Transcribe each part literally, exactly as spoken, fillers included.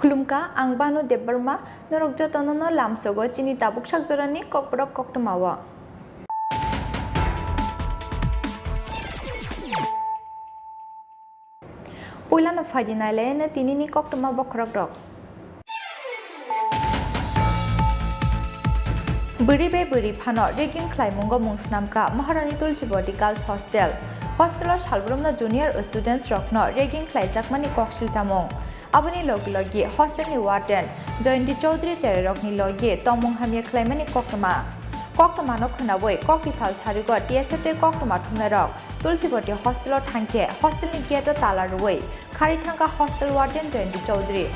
Khulumkha, ang Banu Debbarma, norok jotono no lamsogo chini tabuk sak jorani kokborok koktwmao. Puilano phaidi nailaino tinini koktwma bokhorokrok. Bwrwi bai bwrwi phano ragging khlaimungo mung snamkha Maharani Tulsibati Girls Hostel. Hostelo salbrumno junior students rokno ragging khlaijakmani koksil chamung. Aboni logi logi hostelni warden Jayanti Chowdhury cherairokni logi tongmung hamya khlaimani koktwma. Koktwmano khwnawi kokti sal sarigo T S F tei koktwma thumnairok Tulsibati hostelo thangkhe hostelni gate-o tala rwui kharwi thangkha hostel warden Jayanti Chowdhury.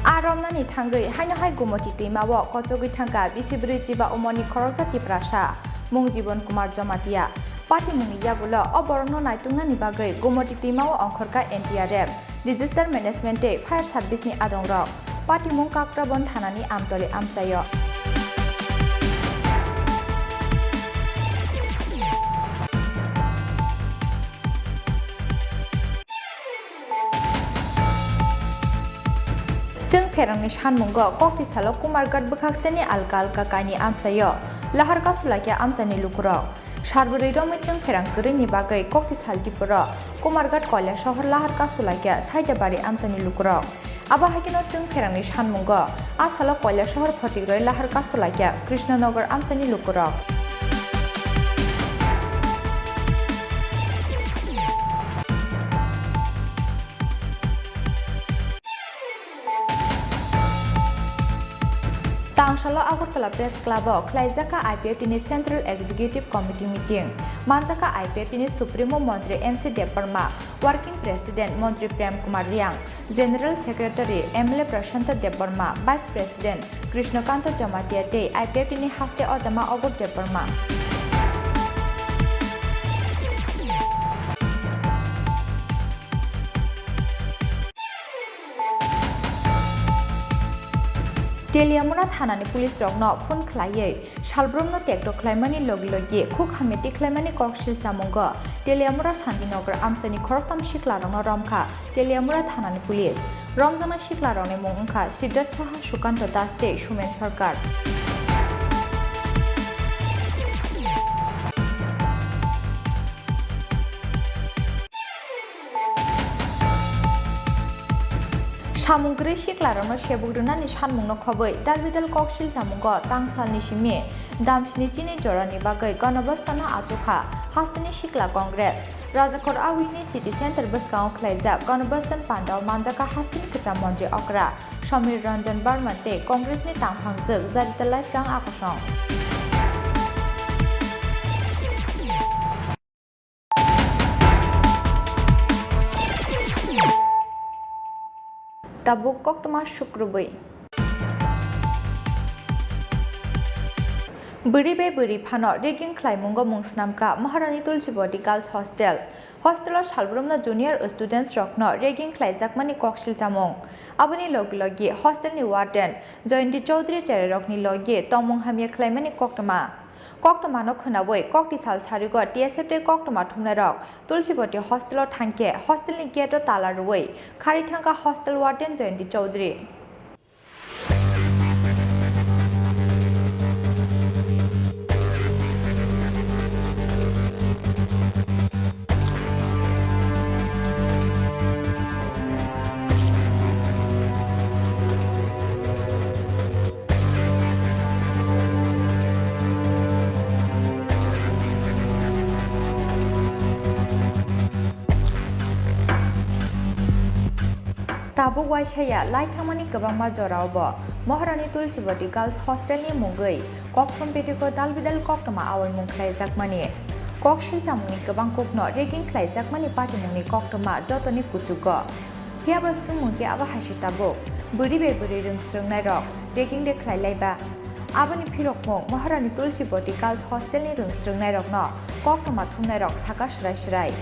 A romnani thangwi haino hai Gumoti twima-o kochogwi thangkha bisi bwrwi chiba umorni khoroksa Tiprasa, mung Jibon Kumar Jamatia. Patimungni yagulo o borokno naituknani bagwi Gumoti twima-o ongkhorkha N D R F, Disaster Management tei Fire Service ni adongrok. Patimung Kakrabon thanani Amtoli amchaio. Chwng pherangni sanmungo kokti salo Kumarghat bwkhaksteni alka alka kaini amchaio lahar kasulaikha amchaini lukurok. Sarbwrwi romwi chwng pherang kwrwini bagwi kokti sal tipuro Kumarghat Koilasohor lahar kasulaikha Saidabari amchaini lukurok. Abo hai kheno chwng pherangni sanmungo a salo Koilasohor Photikroi lahar kasulaikha Krishnanagar amchaini lukurok. Tangsalo Agartala Press Club-o khlaijakha I P F T ni Central Executive Committee meeting. Manjakha I P F T ni Supremo Montri N C Debbarma, Working President Montri Prem Kumar Reang, General Secretary M L A Prashanta Debbarma, Vice President Krishnakanta Jamatia tei I P F T ni haste ojama Agur Debbarma. Teliamura thanani police rokno phone khlaiwi salbrumno tekto khlaimani logi logi khuk hamya tikhlaimani koksil chamungo Teliamura Shantinagar amchaini khoroktham siklarokno romkha Teliamura thanani police. Romjaknai siklarokni mung wngkha Siddharth Saha, Sukanta Das tei Sumen Sarkar. Samung kwrwi siklarokno sebuk rwnani sanmungno khobwi dalbidal koksil chamungo tangsalni simi damsini chini jorani bagwi Ganobastano achukha hasteni sikla Congress. Rajakhor Aulini City Center bwskango khlaijak Ganobastan pandao manjakha hasteni kwcham montri okra Samir Ranjan Barman tei Congressni tangphangjwk Jarita Laiphrang Akosong. Tabuk koktwma sukrubwi. Bwrwi bai bwrwi phano ragging khlaimungo mung snamkha Maharani Tulsibati Girls Hostel. Hostelo salbrumno junior students rokno ragging khlaijakmani koksil chamung. Aboni logi logi hostelni warden Jayanti Chowdhury cherairokni logi tongmung hamya khlaimani koktwma. Koktwmano khwnawi kokti sal sarigo T S F tei koktwma thumnairok Tulsibati hostelo thangkhe hostelni gate-o tala rwui kharwi thangkha hostel warden Jayanti Chowdhury. Tabuk waisa ya lai thangmani kwbangma jorao bo Maharani Tulsibati Girls Hostel ni mungwi kokthom betiko dalbidal koktwma awaimung khlaijakmani. Koksil chamungni kwbang kokno ragging khlaijakmani patimungni koktwma jotoni kuchugo. Phiya ba swngmung khe abo hai se tabuk, bwrwi bai bwrwi rwng srwngnairok ragging de khlai lai ba? Aboni phirokmung Maharani Tulsibati Girls Hostel ni rwng srwngnairokno koktwma thumnairok saka swrai swrai.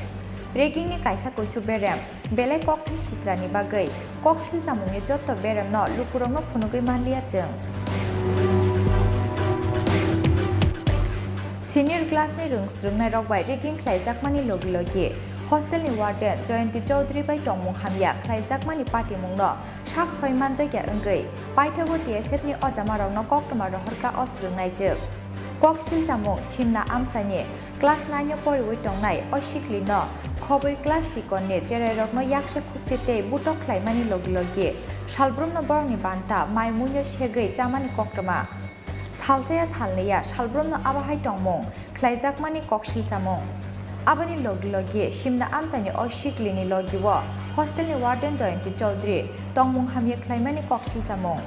Ragging ni kaisa kuisu berem, belai kokthai sitrani bagwi koksil chamungni jotto beremno lukurokno phunugwi manliya chwng. Senior class ni rwng swrwngnairok bai ragging khlaijakmani logi logi hostel ni warden Jayanti Chowdhury bai tongmung hamya khlaijakmani patimungno sak soi manjakya wngwi paithago T S F ni ojamarokno koktwma rohorkha o swrwngnaijwk. Kok silchamung, simna amchaini class nine o poriwi tongnai o siklino khobwi class sikon ni cherairokno yaksa khukchi tei butok khlaimani logi logi salbrumno borokni banta mai muino segwi chamani koktwma. Salsaya salnwiya salbrumno abo hai tongmung khlaijakmani kok silchamung. Aboni logi logi simna amchaini o siklini logi o hostel ni warden Jayanti Chowdhury tongmung hamya khlaimani kok silchamung.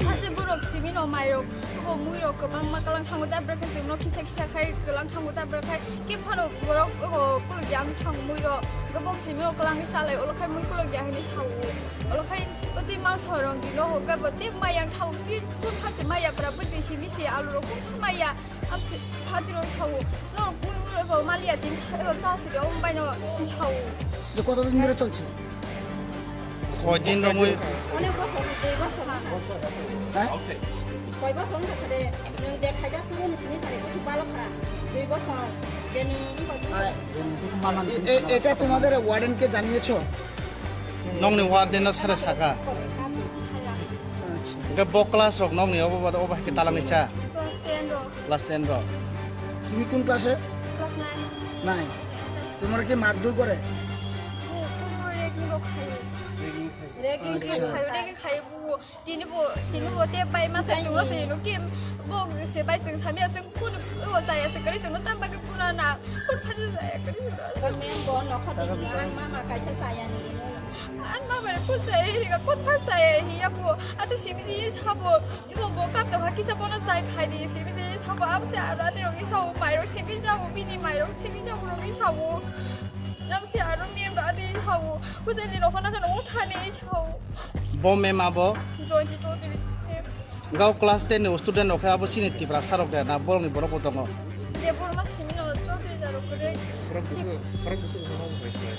Haste borok simi no mairok, obo muirok kwbangma kwlang thango, tabra khe chwngno kisa kisa khai kwlang thango, tabra khai. Khe phano borok, o, kulukya wng thango muiro, hwnkhe bok simi o kwlangwi salai, olo khai mui kulukya hinwi sao. Olo khai bwtwi mangsa rong di no hwnkhe bo tei maya wng thango, tei kun phan se maya pura bwtwi simi se alu rok kun phan maya, am se phatiro sao. No mui mui bo maliya tini cha sidi, omo bai no sao. যে কতদিন ধরে চলছে? কয়দিন রমই? অনেক বছর, দুই বছর। হ্যাঁ? কয় বছর হচ্ছে রে? যে খাইজা পুরো নিছিনি সারি বছর ভালো খারাপ। দুই বছর, যে নুন বছর। আর এ-, এ-, এটা তোমাদের ওয়ার্ডেনকে জানিয়েছো? Nokni warden no sare saka. আচ্ছা। Hingke bo class rok nokni obo, obo, obo hai khe talang isa? Class ten rok। Class ten rok। তুমি কোন ক্লাসে? Class nine। Nine। তোমার কি মারধর করে? Ragging khayo, ragging khayo, ragging khayo, bo tini bo, tini bo te bai masa chwngno se no kim, bo se bai chwng samya chwng kun o jaya se kari chwngno tam bagwi puna na, kun phan jaya kari chwngno. Mem bo nokha tini ang mama kaisa chaya ni. Ang mama re kun chaya hi ga kun phan chaya hi ya bo, ate simi ji sabo. Iko bo kap tongkha kisa bono chai khai di, simi je sabo, abo se aro ate rogwi sao, mairok segwi jabo, bini mairok segwi jabo rogwi sao. Abo se aro mem ro ate sao, bujai ni rokho na kheno thani sao. Bo mem abo? Joyonti Chaudhury. Gao class ten ni student rok khe abo chini Tiprasa rok de na bolongni borok bo tongo? Debbarma simi no Chaudhury jaro kwrwi. Khorok busu, khorok busu busu no bo hai.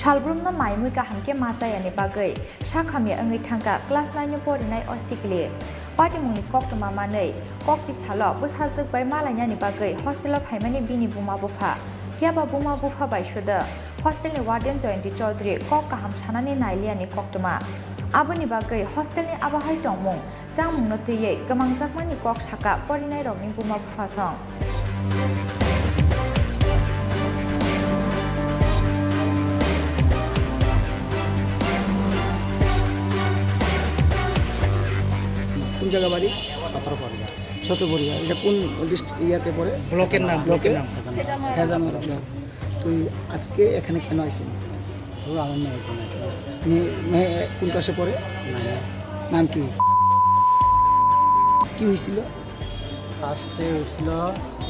Salbrumno maimui kaham khe ma chayani bagwi sak hamya wngwi thangkha class nine o porinai o sikli. Patimungni koktwma manwi kokti salo bwsajwk bai malainani bagwi hostel o phaimani bini buma bupha. Phiya ba buma bupha bai sudo hostel ni warden Jayanti Chaudhury kok kaham sanani nailiyani koktwma. Aboni bagwi hostel ni abo hai tongmung chamungno twiwi kwmangjakmani kok saka porinairokni buma buphasong. কোন জায়গা বাড়ি? সতেরো পরিবার। সতেরো পরিবার। এটা কোন ডিস্ট্রিক্ট ইয়াতে পড়ে? ব্লকের নাম, ব্লকের ব্লকের নাম। ফেজামারা ব্লক। তুই আজকে এখানে কেন আইসেন? ও আমার মেয়ে এখানে আছে। মেয়ে, মেয়ে কোন ক্লাসে পড়ে? নাইনে। নাম কি? কি হয়েছিল? ফার্স্টে হয়েছিল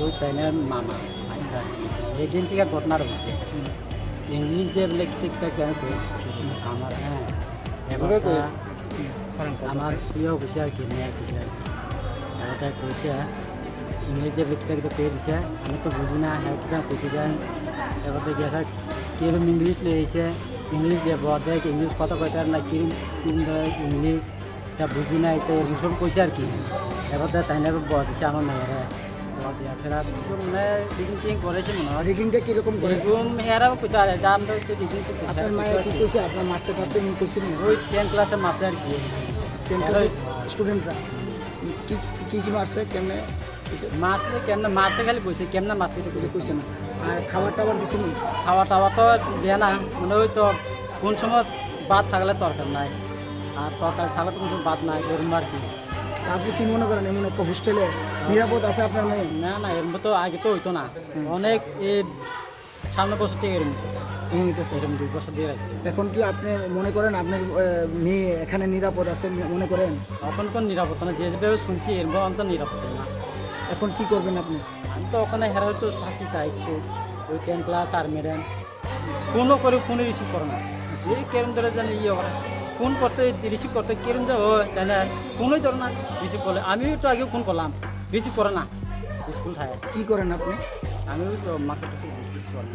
ওই তাইনের মামা, আমি রাখি। এই দিন থেকে ঘটনাটা হয়েছে। হুম। ইংলিশ দিয়ে বলে কিতা কিতা কেন করে? আমার, হ্যাঁ। এবার জোরে করে। তা আমার প্রিয় অফিসার কি, মেয়ে অফিসার। এবার তাই কইছে, ইংলিশ দিয়ে বলে কিতা কিতা করে দিছে, আমি তো বুঝি না, হ্যাঁ, কিতা কইতে যায়। এবার তো গেছে, কিরম ইংলিশ লই আইছে, ইংলিশ দিয়ে বড় দেয়, ইংলিশ কথা কইতে পারে না, কিরম, কিরম ধরে ইংলিশ, তা বুঝি না, এটা এরকম কইছে আর কি। এবার তো তাই না বড় দিছে আমার মেয়েরা। বড় দিয়া ছাড়া কিছু মানে রিগিং টিগিং করেছে মনে হয়। রিগিংটা কিরকম করে? রিগিং এরাও কইতে পারে, এটা আমরা তো রিগিং তো কইতে আপনার পারি, মায়ে কিছু কি আর কি। কইছে? আপনার মারছে টারছে এমন কইছে নি? ওই টেন ক্লাসে মারছে আর কি। টেন ক্লাসের এরাই স্টুডেন্টরা? কি, কি, কি মারছে? কেমনে? মারছে কেমনে? মারছে খালি কইছে, কেমনে মারছে এটা এটা কইছে। কইছে না। আর খাবার টাবার দিছে নি? খাওয়া টাওয়া তো দেয় না, মানে ওই তো কোন সময় ভাত থাকলে তরকারি নাই, আর তরকারি থাকলে তো কোনো ভাত নাই, এরকম আর কি। তা আপনি কি মনে করেন এমন একটা হোস্টেলে নিরাপদ আছে আপনার মেয়ে? না, না, এরকম তো আগে তো হইতো না। হুম। অনেক এ সামনে বছর থেকে এরকম হইতেছে। এমন হইতেছে? এরকম দুই বছর দিয়ে রাখি। এখন কি আপনি মনে করেন আপনার, আহ, মেয়ে এখানে নিরাপদ আছে ম-, মনে করেন? এখন কোন নিরাপত্তা না, যে যেভাবে শুনছি এরকম আমি তো নিরাপত্তা না। এখন কি করবেন আপনি? আমি তো ওখানে হেরার তো শাস্তি চাই কিছু, ওই টেন ক্লাস আর ম্যাডাম কোনো করে ফোনে রিসিভ করে না। এই কেন ধরে জানি ইয়ে করে। ফোন করতে, রিসিভ করতে কিরম যে হয়, তাই না? ফোনই ধরে না, রিসিভ করলে। আমিও তো আগেও ফোন করলাম, রিসিভ করে না, স্কুল থাকে। কি করেন আপনি? আমিও তো মার্কেটে বিজনেস করি।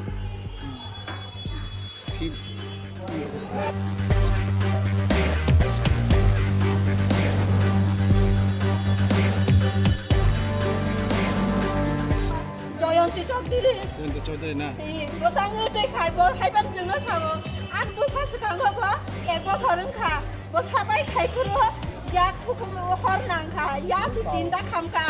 Jayanti Chaudhary. Jayanti Chaudhary na? Ee, bwskango tei khai, bo haiban chwngno sao. Ang bwsa swkango bo ek bosor wngkha. Bo sabai khai phuru yak hukumu hor nangkha. Ya si tinta khamkha.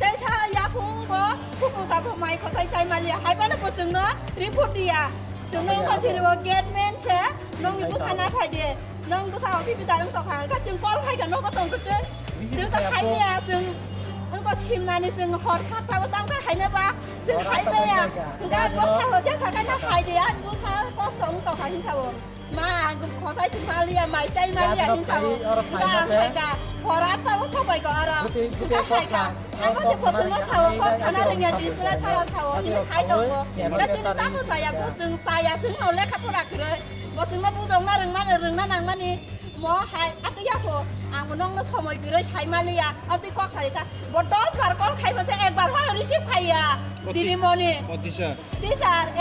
Tei sa yakung bo hukumu kabo mai kotai chai maliya. Haibano bo chwngno report diya. Chwngno wngkha siri bo gate man se nongni bwsa na phai de. Nong bwsa o si bidar wng tokha, wngkha chwng call khai kha nogo tong kwtwi. Chwng ta khai maya, chwng wngkha simnani chwng hor satta o tang khai haina ba chwng khai maya. Wngkha bwsa o jesa khai na khai de, ang bwsa kosto wng tokha hinsa o. Ma, ang khosai thwng maliya, mai chai maliya hinsa o. Wngkha ang khai kha, hor atta o sobai kha oro. Wngkha khai kha. Ang bo se kochwngno sao, kok sana rwngya, display sara sao, hini sai tongo. Wngkha chini tamo chaya, bo chwng chaya, chwngno lekha pora kwrwi. Bo chwngno bujokna rwngmani, rwngna nangmani. Mo hai atwi yapho, ang bo nokno somoi kwrwi sai maliya, amtwi kok sari ta. Bo dos bar call khai bo se ek bar phano receive khaiya. Dini moni. Teacher,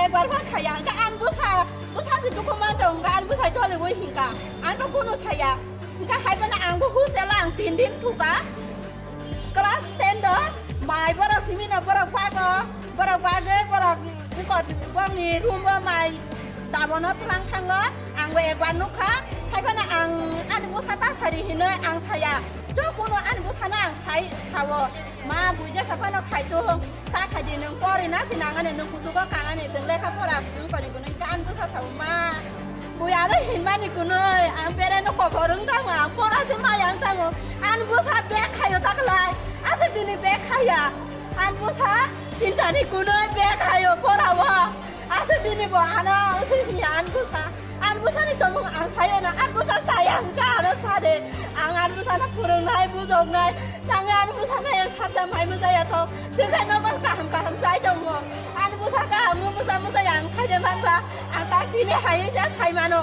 ek bar phano khaiya. Hingkhe ang bwsa, bwsa se dukhu man tong, hingkhe ang bwsai toliwi hingkha. Ang no kunu saya. Hingkhe hai phano ang bo hostel o ang tin din thuka. Class ten do, mai borok simi no borok bago, borok bagwi, borok bokni room o mai dabono twlang thango, ang bo ekbar nukha, hai phano ang ani bwsa ta sari hinwi ang saya, chok kuno ani bwsano ang sai sao, ma buija sa phano khai thung, ta khai di nwng pori na si nangani nwng kuchugo kanani chwng lekha pora swng koni kunui ta ani bwsa sao ma. Bui aro hinmani kunui, ang bere no kobor wng tango, ang pora se maya wng tango. Ang bwsa bag khayo ta kwlai, ase bini bag khaya. Ang bwsa chintani kunui bag khayo pora o. Ase bini bo ano se hiya ang bwsa. Ang bwsani tongmung ang sayo na, ang bwsa saya wngkha ano sade. Ang ang bwsano phwrwngnai, bujoknai. Tangwi ano bwsano yang sabda mai bwsaya to. Chwngkhe nogo kaham kaham sai tongo. Ano bwsa kaham wng bwsa bwsa yang saide manba. Ang tak tini hai ja sai mano.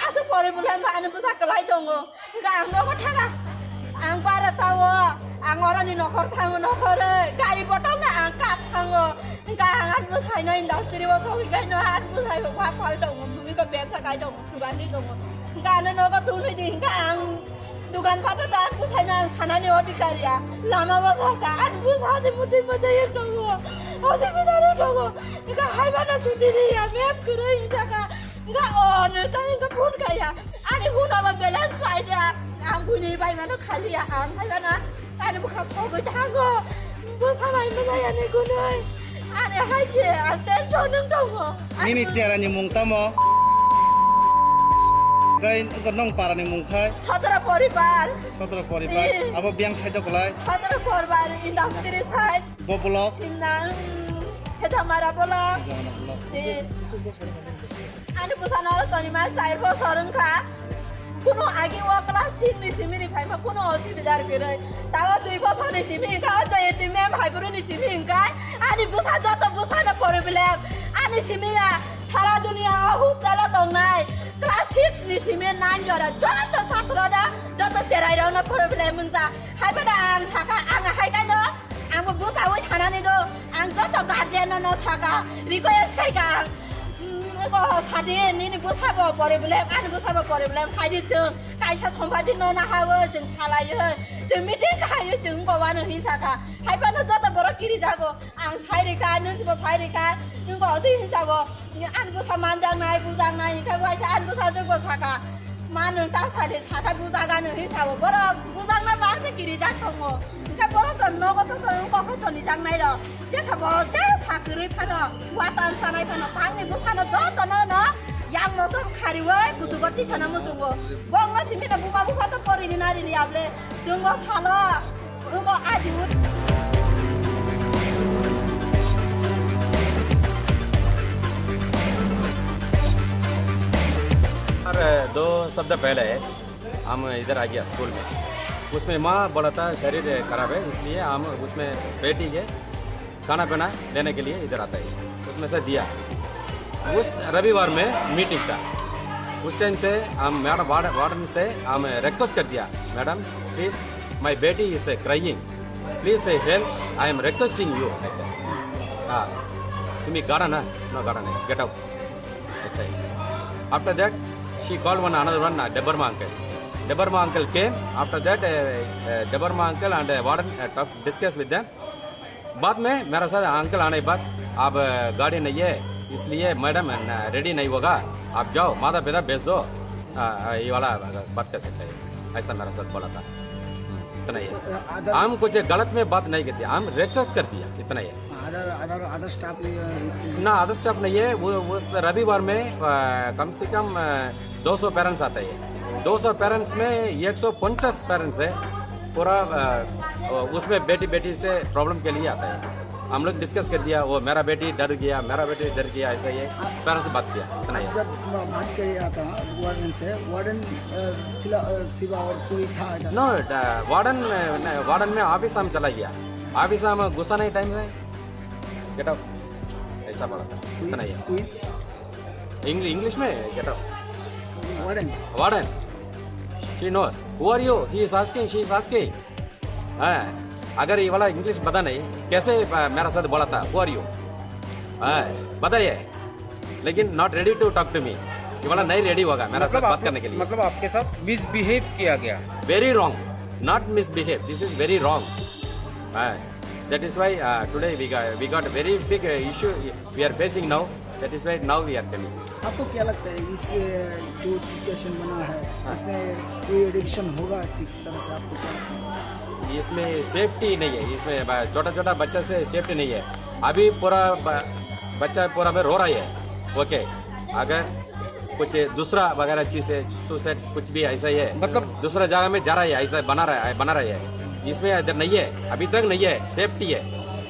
Aswk pori bwlai ma ano bwsa kwlai tongo. Hwnkhe ang nogo thanga. Ang bara tao. Ang oroni nokhor thango nokhorwi. Gari botol no ang kap thango. Hwnkhe ang ano bwsaino industry o sogwi khaino ano bwsai wa pal tongo. Bumiko bebsa kai tongo. Dugan di tongo. Hingke ano nogo tungwi di hingke ang dugan phato ta bwsaino ang sanani odhikar ya. Lama bo saka, ang bwsa se muti muti tongo. Hospital o tongo. Hingke hai mano chuti ri ya, mem kwrwi hingka. Hingke o neta hingke phone kaya. Ani phone abo balance pai ya. Ang buni bai mano khali ya. Ang hai mano. Ani bwkha sogwi thango. Bwsa bai mwnai ani gunui. Ani hai khe ang tension wng tongo. Nini cherani mung tamo? Kai nong parani mung khai? Sotro poribar. Sotro poribar. Eh. Abo biyang sai dokolai? Sotro poribar industry side. Bo block? Simna, mm, Hetamara block. Hetamara block. Eh. Ani bwsano oro tonima char bosor wngkha. Kuno agi o class six ni simi ri phaima kuno osubida kwrwi. Tago dui bosor ni simi wngkha o Jayati ma'am hai bwrwi ni simi wngkha. Ani bwsa joto bwsano problem. Ani simi ya sara dunia o hostel o tongnai. Class six ni simi nine jora joto chhatro da joto cherai rok no problem wngkha. Hai bada ang saka ang hai kano. Ang bo bwsawi sanani do, ang joto guardian no saka, request khaika ang. Mm, eko sadi nini bwsabo pore bole, ani bwsabo pore bole, khaidi chwng, kaisa sompati no nahawi chwng salaiwi, chwng meeting khaio chwng bo wano hin saka. Haibano joto borok kiri jago, ang sai rikha, nung bo sai rikha, nung bo odi hin sabo. Ani bwsa manjaknai, bujaknai, hingkhe waisa ani bwsa jwk bo saka, ma nwng ta sadi, saka bujaga nwng hin sabo, borok bujakna ba se kirijak tongo, hingkhe borok to nogo to to wng kok khe tonijaknai rok, jesa borok jesa kwrwi phano, watan chanai phano, tangni bwsano jotono no yang mosom khariwi kuchugo tisana muchungo, bongno simi no buma bupha to porini narini able, chwngbo salo. अरे, दो सप्ताह पहले हम इधर आ गया स्कूल में। उसमें माँ बोला था, "शरीर खराब है, इसलिए हम उसमें बेटी के खाना पीना देने के लिए इधर आता है।" उसमें से दिया। उस रविवार में मीटिंग था। उस टाइम से हम मैडम वार्ड-, वार्डन से हम रिक्वेस्ट कर दिया, "मैडम, प्लीज, माय बेटी is crying, please help, I am requesting you." हाँ, तुम्हें गाड़ा ना, नो गाड़ा नहीं, गेट आउट। ऐसा ही। After that, she called one another one, uh, Debbarma uncle. Debbarma uncle came. After that, uh, uh, Debbarma uncle and, uh, warden, uh, talk, discuss with them. बाद में मेरा साथ अंकल आने के बाद, "अब, अ, गाड़ी नहीं है, इसलिए मैडम, अ, रेडी नहीं होगा, आप जाओ, माता पिता भेज दो।" अ, अ, ये वाला बात कर सकते हैं, ऐसा मेरा साथ बोला था। हम्म, इतना ही है। अ, अदर हम कुछ गलत में बात नहीं करते, हम रिक्वेस्ट कर दिया, इतना ही है। अदर, अदर, अदर स्टाफ नहीं, अ, ना, अदर स्टाफ नहीं है। वो, वो स-, रविवार में, अ, कम से कम, अ, दो सौ पेरेंट्स आता है। दो सौ पेरेंट्स में एक सौ पचास पेरेंट्स है। पूरा, अ, उसमें बेटी, बेटी से प्रॉब्लम के लिए आता है। हम लोग डिस्कस कर दिया, वो मेरा बेटी डर गया, मेरा बेटी डर गया, ऐसा ये पेरेंट्स से बात किया, इतना ही है। आप जब बात कर रहा था वार्डन से, वार्डन, अ, सिला-, अ, सिवा और कोई था इधर? नो, द-, वार्डन, अ, न-, वार्डन में ऑफिस हम चला गया। ऑफिस हम गुस्सा नहीं टाइम है। Get out. ऐसा बोला था। इतना ही है। Who is? English, English में get out. Warden. Warden. She knows. Who are you? He is asking, she is asking. हाँ, अगर ये वाला इंग्लिश पता नहीं, कैसे, अ, मेरा साथ बोला था, "Who are you?" हाँ, बताइए। लेकिन not ready to talk to me। ये वाला नहीं रेडी होगा मेरा साथ मतलब बात आपने, करने के लिए। मतलब आपके साथ मिसबिहेव किया गया? Very wrong, not misbehave, this is very wrong। हाँ, that is why, uh, today we got, we got very big, uh, issue we are facing now। That is why now we are coming। आपको क्या लगता है, इस, अ, जो सिचुएशन बना है, हाँ। इसमें कोई रिएक्शन होगा ठीक तरह से, आपको क्या लगता है? इसमें सेफ्टी नहीं है, इसमें ब-, छोटा-छोटा बच्चा से सेफ्टी नहीं है। अभी पूरा ब-, बच्चा पूरा में रो रहा है। ओके, अगर कुछ दूसरा वगैरह चीज है, सुसाइड कुछ भी ऐसा ही है, मतलब दूसरा जगह में जा रहा है, ऐसा बना रहा है, बना रहा है। इसमें इधर नहीं है, अभी तक नहीं है, सेफ्टी है।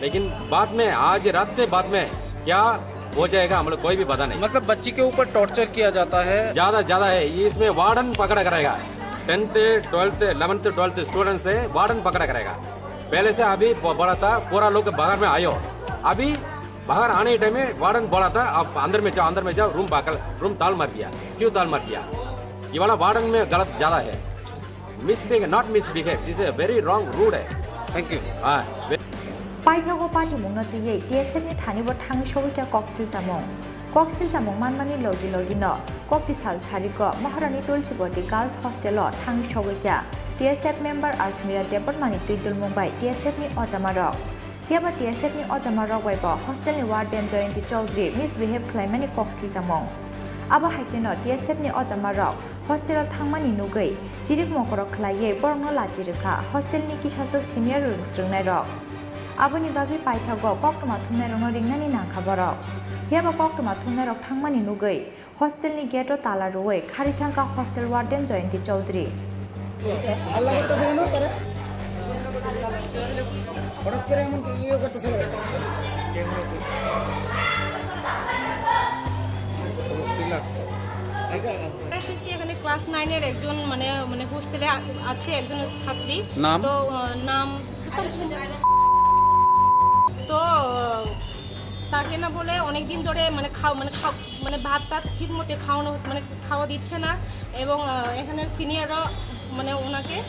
लेकिन बाद में, आज रात से बाद में क्या हो जाएगा, हम लोग कोई भी पता नहीं। मतलब बच्ची के ऊपर टॉर्चर किया जाता है? ज्यादा, ज्यादा है। ये इसमें वार्डन पकड़ा करेगा। Tenth, twelfth, eleventh, twelfth student से वार्डन पकड़ा करेगा। पहले से अभी ब-, बड़ा था, पूरा लोग बाहर में आयो। अभी बाहर आने टाइम में वार्डन बोला था, "आप अंदर में जाओ, अंदर में जाओ।" रूम बाकल, रूम ताल मार दिया। क्यों ताल मार दिया? ये वाला वार्डन में गलत ज्यादा है। Misbehave, not misbehave, this is a very wrong, rude है। Thank you। हाँ। Paithago patimungno twiwi T S F ni thani bo thangwi sogwi kha kok siljamung. Kok siljamung manmani logi logi no kok tisal sarigo Maharani Tulsibati Girls Hostel o thangwi sogwi kha T S F member Asmira Debbarmani twi dulmung bai T S F ni ojama rok. Phiya ba T S F ni ojama rok bai bo hostel ni warden Jayanti Chowdhury misbehave khlaimani kok siljamung. Abo hai kheno T S F ni ojama rok hostel o thangmani nugwi chirik mokorok khlaiwi borokno lachi rwkha hostel ni kisaswk senior rwng swrwngnairok. Aboni bagwi paithago koktwma thumnairokno ringnani nangkha borok. Phiya ba koktwma thumnairok thangmani nugwi hostel ni gate o tala rwwi kharwi thangkha hostel warden Jayanti Chowdhury. হাল্লা করতেছে কেন তারা? হঠাৎ করে এমন ইয়ে করতেছে কেন? আমরা এসেছি এখানে ক্লাস নাইনের একজন মানে, মানে হোস্টেলে আ-, আছে একজন ছাত্রী। নাম? তো, আহ, নাম তো, আহ, তাকে না বলে অনেক দিন ধরে মানে খাও-, মানে খাও-, মানে ভাত টাত ঠিক মতো খাওয়ানো হচ্ছে, মানে খাওয়া দিচ্ছে না। এবং, আহ, এখানে সিনিয়ররা মানে ওনাকে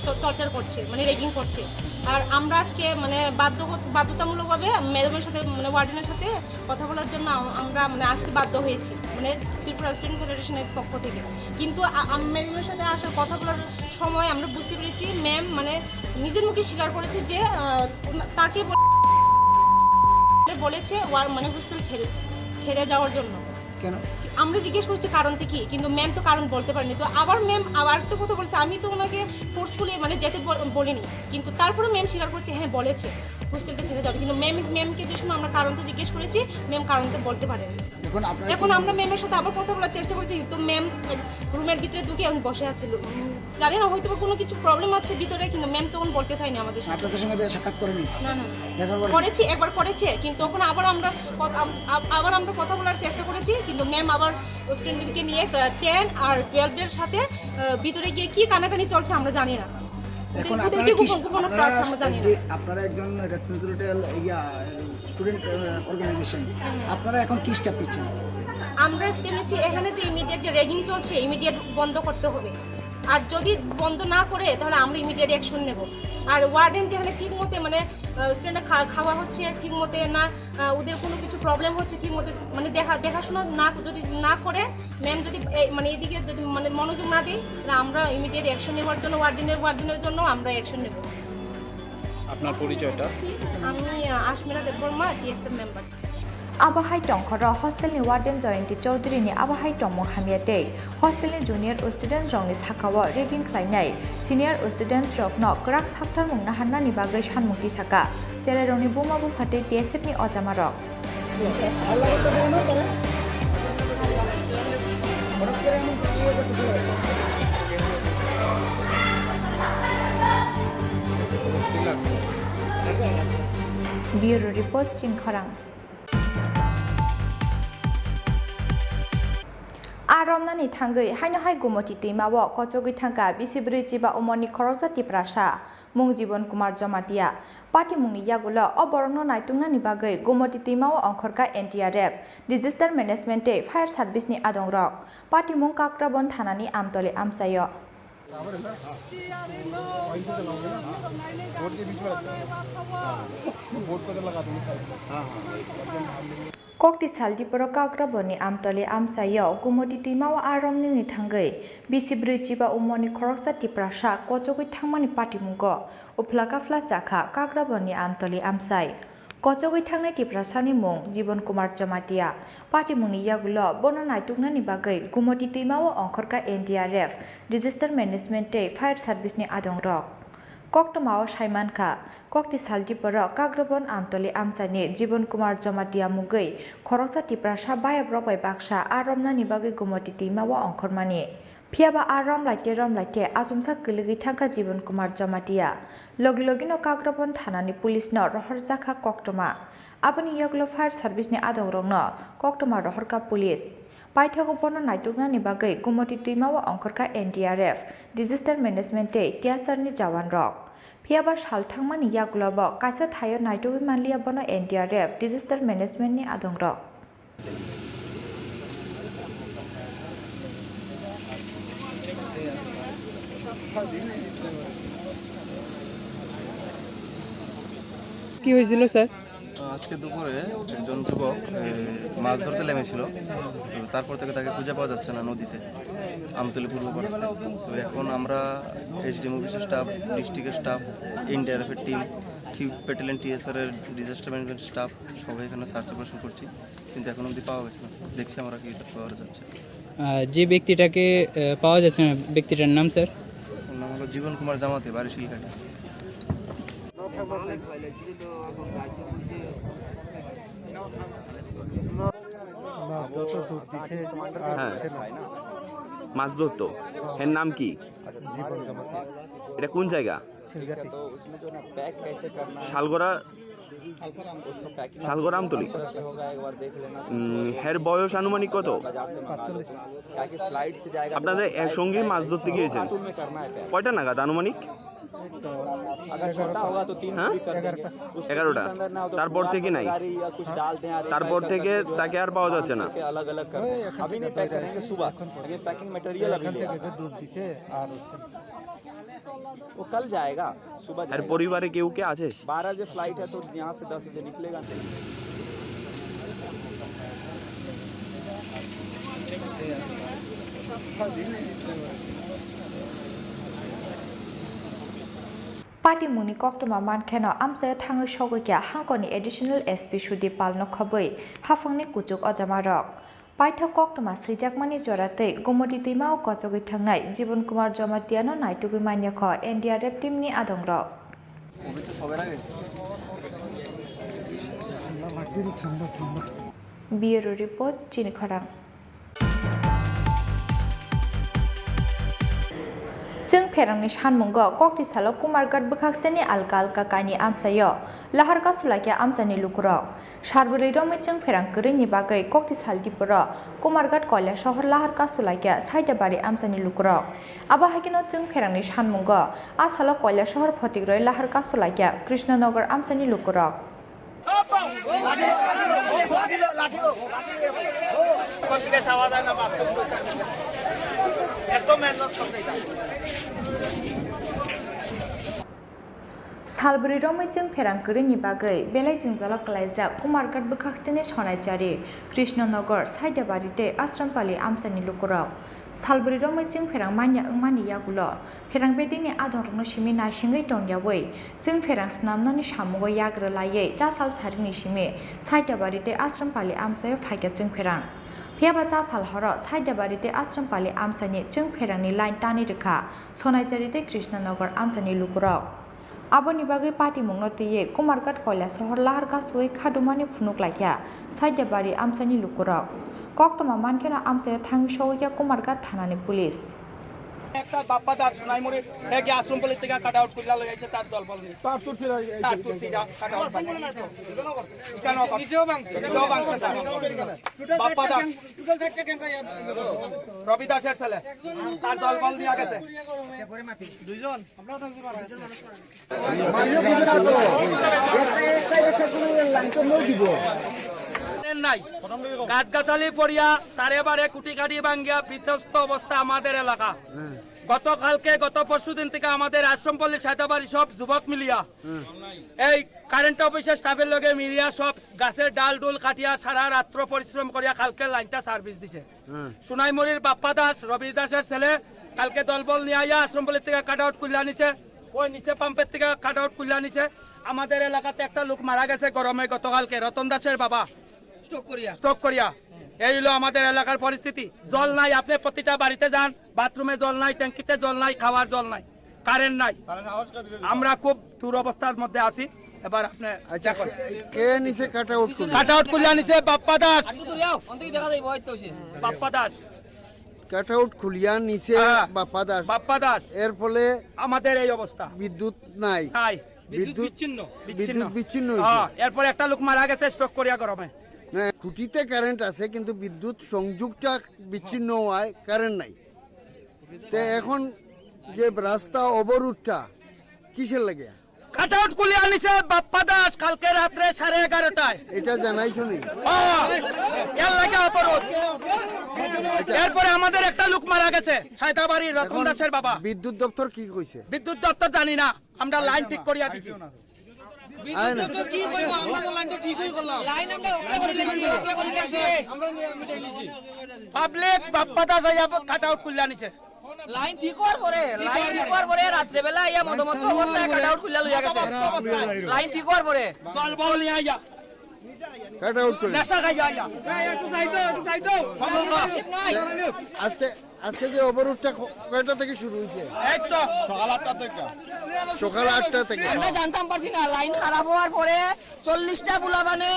ট-, টর্চার করছে, মানে র্যাগিং করছে। আর আমরা আজকে মানে বাধ্য-, বাধ্যতামূলকভাবে ম্যাডামের সাথে, মানে ওয়ার্ডেনের সাথে কথা বলার জন্য আম-, আমরা মানে আসতে বাধ্য হয়েছি, মানে ত্রিপুরা স্টুডেন্ট ফেডারেশনের পক্ষ থেকে। কিন্তু আ-, আম-, ম্যাডামের সাথে আসার কথা বলার সময় আমরা বুঝতে পেরেছি ম্যাম মানে নিজের মুখে স্বীকার করেছে যে, আহ, ওনা-, তাকে বলে-, বলেছে ওয়ার-, মানে হোস্টেল ছেড়ে, ছেড়ে যাওয়ার জন্য। কেন? আমরা জিজ্ঞেস করছি কারণটা কি, কিন্তু ম্যাম তো কারণ বলতে পারেনি। তো আবার ম্যাম আবার তো কথা বলছে, আমি তো ওনাকে ফোর্সফুলি মানে যেতে বল-, বলিনি, কিন্তু তারপরে ম্যাম স্বীকার করছে, হ্যাঁ বলেছে হোস্টেলটা ছেড়ে যাওয়ার। কিন্তু ম্যাম, ম্যামকে যে সময় আমরা কারণটা জিজ্ঞেস করেছি, ম্যাম কারণটা বলতে পারেনি। এখন আপনারা এখন কি আমরা ম্যামের সাথে আবার কথা বলার চেষ্টা করছি, তো ম্যাম এক রুমের ভিতরে ঢুকে এখন বসে আছে। উম, জানি না, হয়তো বা কোনো কিছু প্রবলেম আছে ভিতরে, কিন্তু ম্যাম তখন বলতে চায়নি আমাদের সাথে। আপনাদের সঙ্গে দেখা সাক্ষাৎ করেনি? না, না, না। দেখা করেনি? করেছি, একবার করেছে, কিন্তু তখন আবার আমরা ক-, আম-, আম-, আবার আমরা কথা বলার চেষ্টা করেছি, কিন্তু ম্যাম আবার স্টুডেন্টকে নিয়ে, আহ, টেন আর টুয়েলভ এর সাথে, আহ, ভিতরে গিয়ে কি কানাকানি চলছে আমরা জানি না। ওদের, এখন ওদের আপনারা কি কি গোপন, গোপন আপনারা কাজ আমরা জানি না। যে আপনারা একজন রেসপন্সিবিলিটি ইয়া স্টুডেন্ট, আহ, অর্গানাইজেশন, আপনারা এখন কি স্টেপ নিচ্ছেন? আমরা স্টেপ নিচ্ছি এখানে যে ইমিডিয়েট যে র্যাগিং চলছে, ইমিডিয়েট বন্ধ করতে হবে। আর যদি বন্ধ না করে, তাহলে আমরা ইমিডিয়েট অ্যাকশন নেব। আর ওয়ার্ডেন যেখানে ঠিক মতে মানে স্টুডেন্ট খাওয়া হচ্ছে ঠিক মতে না, আহ, ওদের কোনো কিছু প্রবলেম হচ্ছে ঠিক মতো মানে দেখা দেখাশোনা না যদি না করে, ম্যাম যদি এ- মানে এদিকে যদি মানে মনোযোগ না দেয়, তাহলে আমরা ইমিডিয়েট অ্যাকশন নেওয়ার জন্য ওয়ার্ডেনের ওয়ার্ডেনের জন্য আমরা অ্যাকশন নেব। আপনার পরিচয়টা? আমি আহ, আশমিরা Debbarma, TSF member. Abo hai tongkhoro hostelni warden Jayanti Chowdhury ni abo hai tongmung hamya tei hostelni junior students rokni sakao ragging khlainai senior students rokno kwrak saktarmung naharnani bagwi sanmung tisaka cherairokni buma bupha tei T S F ni ojamarok. Bureau Report, Chini Khorang. A romnani thangwi haino hai Gumoti twima o kochogwi thangkha bisi bwrwi chiba umorni khoroksa Tiprasa, mung Jibon Kumar Jamatia. Patimungni yagulo o borokno naituknani bagwi Gumoti twima o ongkhorkha N D R F, Disaster Management tei Fire Service ni adongrok. Patimung Kakrabon thanani Amtoli amchaio. Board के बीच में रखो। हाँ, बोर्ड को तो लगा देंगे साइड में। हाँ, हाँ। Kokti sal diporo Kakraboni Amtoli amchaio Gumoti twima o a romnani thangwi bisi bwrwi chiba umorni khoroksa Tiprasa kochogwi thangmani patimungo uphla kaphla chakha Kakraboni Amtoli amchai. Kochogwi thangnai Tiprasani mung Jibon Kumar Jamatia. Patimungni yagulo bono naituknani bagwi Gumoti twima o ongkhorkha N D R F, Disaster Management tei Fire Service ni adongrok. Koktwma o saimankha, kokti sal diporo Kakrabon Amtoli amchaini Jibon Kumar Jamatia mungwi khoroksa Tiprasa bayabrok bai baksa a romnani bagwi Gumoti twima o ongkhormani. Phiyaba a romlaite romlaite achomsa kwlwgwi thangkha Jibon Kumar Jamatia. Logi logino Kakrabon thanani police-no rohorjakha koktwma. Aboni yagulo fire service-ni adongrokno koktwma rohorkha police. Paithago bono naituknani bagwi Gumoti twima o ongkhorkha N D R F, Disaster Management tei T S R-ni jawanrok. Phiyaba sal thangmani yagulobo kaisa thaio naitugwi manliya bono N D R F, Disaster Management-ni adongrok. কি হয়েছিল স্যার? আজকে দুপুরে একজন যুবক, এ, মাছ ধরতে নেমেছিল। তো তারপর থেকে তাকে খুঁজে পাওয়া যাচ্ছে না নদীতে, আমতলী পূর্ব পাড়াতে। তো এখন আমরা এসডিএম অফিসের স্টাফ, ডিস্ট্রিক্টের স্টাফ, এনডিআরএফের টিম, ফিফথ ব্যাটালিয়ন টিএসআর এর ডিজাস্টার ম্যানেজমেন্ট স্টাফ সবাই এখানে সার্চ অপারেশন করছি। কিন্তু এখন অবধি পাওয়া গেছে না। দেখছি আমরা কি পাওয়া যাচ্ছে। আহ, যে ব্যক্তিটাকে, আহ, পাওয়া যাচ্ছে না, ব্যক্তিটার নাম, স্যার? ওর নাম হলো জীবন কুমার জামাতি, বাড়ি শিলঘাটে। মাছ ধরতে দৌড় দিছে আর হ্যাঁ। হচ্ছে না। মাছ ধরতো। এর নাম কি? জীবন জমাতে। এটা কোন জায়গা? সিলগাতি। শালগড়া, শালগড়া আমতলি। উম, এর বয়স আনুমানিক কত? পাঁচচল্লিশ। আপনাদের একসঙ্গেই মাছ ধরতে গিয়েছেন? কয়টা নাগাদ আনুমানিক? এই তো হ্যাঁ? এগারোটা। এগারোটা। তারপর থেকে নাই? তারপর থেকে তাকে আর পাওয়া যাচ্ছে না? ওই এখান থেকে তো এখান থেকে তো দৌড় দিছে আর হচ্ছে না। वो कल जाएगा, सुबह আর जाएगा। পরিবারে কেউ কে আছে? बारह बजे फ्लाइट है, तो यहाँ से दस बजे निकलेगा। Patimungni koktwma mankheno amchaio thangwi sogwi kha hangkoni Additional S P Sudip Palno khobwi haphangni kuchuk ojamarok. Paithak koktwma swijakmani jora tei Gumoti twima o kochogwi thangnai Jibon Kumar Jamatiano naitugwi manya kho N D R F team ni adongrok. Bureau Report, Chini Khorang. Chwng pherangni sanmungo kokti salo Kumarghat bwkhakseni alka alka kaini amchaio lahar kasulaikha amchaini lukurok. Sarbwrwi romwi chwng pherang kwrwini bagwi kokti sal diporo Kumarghat Koilasohor lahar kasulaikha Saidabari amchaini lukurok. Abo haikheno chwng pherangni sanmungo a salo Koilasohor Photikroi lahar kasulaikha Krishnanagar amchaini lukurok. একদম মেহনত করতে। Salbrwi romwi chwng pherang kwrwini bagwi belai jwngjalo kwlaijak Kumarghat bwkhak stini Sonaijari, Krishnanagar, Saitabari tei Ashrampali amchaini lukurok. Salbrwi romwi chwng pherang manya wngmani yagulo pherang bedekni adongrokno simi naisingwi tongyawi chwng pherang snamnani samungo yagra laiwi cha sal sarini simi Saitabari tei Ashrampali amchaio phaikha chwng pherang. Phiyaba cha sal horo Saitabari tei Ashrampali amchaini chwng pherangni line tanwi rwkha Sonaijari tei Krishnanagar amchaini lukurok. Aboni bagwi patimungno twiwi Kumarghat Koilasohor lahar gasui khadumani phunuk laikha Saitabari amchaini lukurok. Koktwma mankheno amchaio thangwi sogwikha Kumarghat thanani police. একটা বাপ্পা দাস সোনাইমুড়ি, হে গিয়া আশ্রমপল্লী থেকে cut out করিয়া লই আইছে তার দলবল নিয়ে। তার তো সিরা, তার তো সিরা কাট আউট। কেন? নিজেও ভাঙছে। নিজেও ভাঙছে তার। বাপ্পা দাস। রবি দাসের ছেলে। তার দলবল নিয়ে গেছে। দুইজন। নাই। গাছগাছালি পড়িয়া তারে বারে কুটি কাটি ভাঙ্গিয়া বিধ্বস্ত অবস্থা আমাদের এলাকা। গতকালকে, গত পরশু দিন থেকে আমাদের আশ্রমপল্লী সাদাবাড়ি সব যুবক মিলিয়া এই কারেন্ট অফিসের স্টাফের লগে মিলিয়া সব গাছের ডাল ডুল কাটিয়া সারা রাত্র পরিশ্রম করিয়া কালকে লাইনটা সার্ভিস দিছে। সোনাইমুড়ির বাপ্পা দাস, রবি দাসের ছেলে, কালকে দলবল নিয়ে আইয়া আশ্রমপল্লী থেকে কাট আউট খুলে আনিছে। ওই নিচে পাম্পের থেকে কাট আউট খুলে আনিছে। আমাদের এলাকাতে একটা লোক মারা গেছে গরমে গতকালকে, রতন দাসের বাবা। স্ট্রোক করিয়া। স্ট্রোক করিয়া। এই হলো আমাদের এলাকার পরিস্থিতি। জল নাই, আপনি প্রতিটা বাড়িতে যান, বাথরুমে জল নাই, ট্যাঙ্কিতে জল নাই, খাওয়ার জল নাই, কারেন্ট নাই। আমরা খুব দুরবস্থার মধ্যে আছি। এবার আপনি আচ্ছা, দেখুন। কে, কে নিছে কাট আউট খুলে? কাট আউট খুলে আনিছে বাপ্পা দাস। একটু দূরে আও, অন্তত দেখা যাইব হয়তো সে। বাপ্পা দাস। কাট আউট খুলিয়া নিছে হ্যাঁ। বাপ্পা দাস। বাপ্পা দাস। এর ফলে আমাদের এই অবস্থা। বিদ্যুৎ নাই। নাই। বিদ্যুৎ বিদ্যুৎ, বিচ্ছিন্ন। বিচ্ছিন্ন। বিদ্যুৎ বিচ্ছিন্ন হইছে। হ্যাঁ, এরপরে একটা লোক মারা গেছে স্ট্রোক করিয়া গরমে। না, খুঁটিতে কারেন্ট আছে, কিন্তু বিদ্যুৎ সংযোগটা বিচ্ছিন্ন হওয়ায় কারেন্ট নাই। তে এখন যে রাস্তা অবরোধটা কিসের লাগে? কাট আউট খুলে আনিছে বাপ্পা দাস কালকে রাত্রে সাড়ে এগারোটায়। এটা জানাইছো নি? হ্যাঁ, এর লাগে অবরোধ। আচ্ছা। এরপরে আমাদের একটা লোক মারা গেছে, সায়দাবাড়ি রতন এখন দাসের বাবা। বিদ্যুৎ দপ্তর কি কইছে? বিদ্যুৎ দপ্তর জানি না, আমরা লাইন ঠিক করিয়া দিছি। আয় না। বিদ্যুৎ দপ্তর কি কইবো? আমরা তো লাইন তো ঠিকই করলাম। লাইন আমরা ওকে করে দিয়েছি, ওকে করে দিয়েছি। আমরা নিয়ে মিটাই নিছি। পাবলিক বাপ্পা দাস হইয়া কাট আউট খুলে আনিছে। লাইন ঠিক হওয়ার পরে, লাইন ঠিক হওয়ার পরে রাত্রেবেলা আইয়া মদমত্ত অবস্থায় কাট আউট খুলে লইয়া গেছে। লাইন ঠিক হওয়ার পরে। দলবল নিয়ে আইয়া। কাট আউট করে। নেশা খাইয়া আইয়া। একটু সাইড দাও, একটু সাইড দাও। আজকে, আজকে যে অবরোধটা ক-, কয়টা থেকে শুরু হয়েছে? এই তো। সকাল আটটা থেকে। সকাল আটটা থেকে। আমরা জানতাম পারছি না, লাইন খারাপ হওয়ার পরে চল্লিশটা পোলাপানে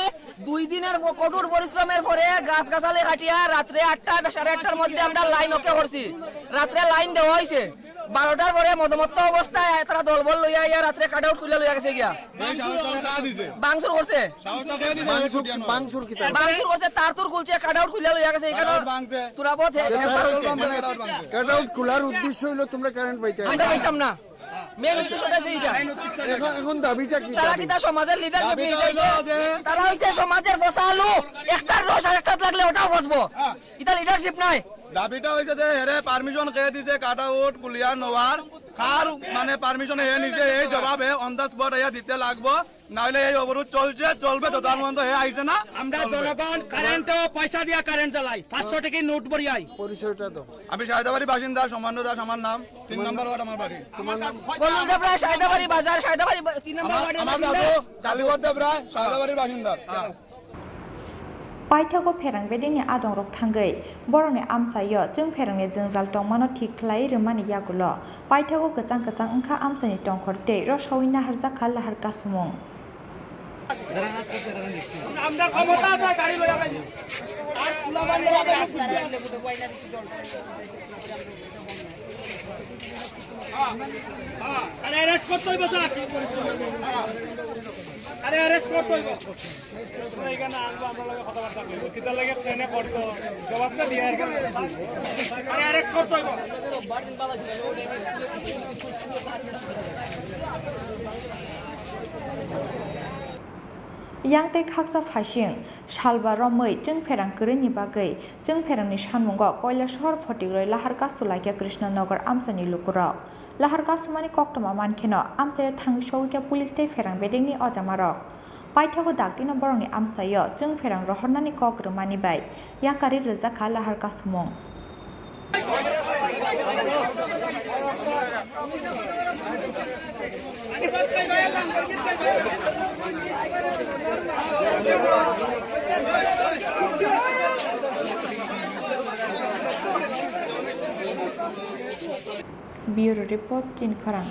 দুই দিনের প-, কঠোর পরিশ্রমের পরে গাছ গাছালি কাটিয়া রাত্রে আটটা, সাড়ে আটটার মধ্যে আমরা লাইন ওকে করছি। রাত্রে লাইন দেওয়া হয়েছে। বারোটার পরে মদমত্ত অবস্থায় তারা দলবল লইয়া আইয়া রাত্রে কাট আউট খুলে লইয়া গেছে গিয়া। ভাঙচুর করছে। ভাঙচুর, ভাঙচুর কিতা? ভাঙচুর করছে, তার তুর খুলছে, কাট আউট খুলে লইয়া গেছে। এখানে কাট আউট ভাঙছে। তোরা বোধ হে-, কাট আউট ভাঙছে। কাট আউট খোলার উদ্দেশ্য হইলো তোমরা কারেন্ট পাইতে। আমরা পাইতাম না। মেইন উদ্দেশ্যটা যে এটা। এখন, এখন দাবিটা কি? তারা দাবি? কিতা সমাজের লিডারশিপ দাবিটা নেই? হইলো যে তারা হইছে সমাজের ফসা আলু, একটার রস আর একটাত লাগলে ওটাও ফসবো। এটা লিডারশিপ নাই। দাবিটা হইছে যে হেরে পারমিশন কে দিছে কাট আউট খুলিয়া নেওয়ার, কার মানে পারমিশন হে নিছে, এই জবাব হে অন দ্য স্পট আইয়া দিতে লাগবো, নাইলে এই অবরোধ চলছে, চলবে যতক্ষণ পর্যন্ত হে আইছে না। আমরা চলবে। জনগণ কারেন্টও পয়সা দিয়া কারেন্ট জ্বালাই, পাঁচশো টাকা নোট ভরি আই। পরিচয়টা দাও। আমি সায়দাবাড়ি বাসিন্দা, সম্মান দাস আমার নাম, তিন নম্বর ওয়ার্ড আমার বাড়ি। তোমার নাম? গোলুল দেবরা, সায়দাবাড়ি বাজার, সায়দাবাড়ি বা-, তিন নম্বর আমার, ওয়ার্ডের আমার বাসিন্দা। দাদু কালীপদ দেবরা, সায়দাবাড়ির বাসিন্দা। Paithago pherang bedekni adongrok thangwi borokni amchaio chwng pherangni jwngjal tongmano thik khlai rwmani yagulo paithago kwchang kwchang wngkha amchaini tongkhor tei rosaui naharjak kha lahar kasumung. আমরা ক্ষমতা আছে, গাড়ি লইয়া যাই। আর তুলাবাড়ি লইয়া যাই। হ্যাঁ, হ্যাঁ, আরে অ্যারেস্ট করতে হইবে, স্যার। আরে অ্যারেস্ট করতে হইবে। তোমরা এখানে আনবো, আমরা লগে কথাবার্তা বলবো। কিতার লাগে ট্রেনে পড়তো, জবাবটা দিয়ে আর কি। আরে অ্যারেস্ট করতে হইবে। Yang tei khaksa phaising salba romwi chwngpherang kwrwini bagwi chwngpherangni sanmungo Koilasahar Photikroi lahar kasu laikha Krishnanagar amchaini lukurok. Lahar kasumani koktwma mankheno amchaio thangwi sogwikha police tei pherang bedekni ojamarok. Paithago daktino borokni amchaio chwngpherang rohornani kok rwmani bai yakarwi rwjakha lahar kasumung. Bureau Report, Chini Khorang.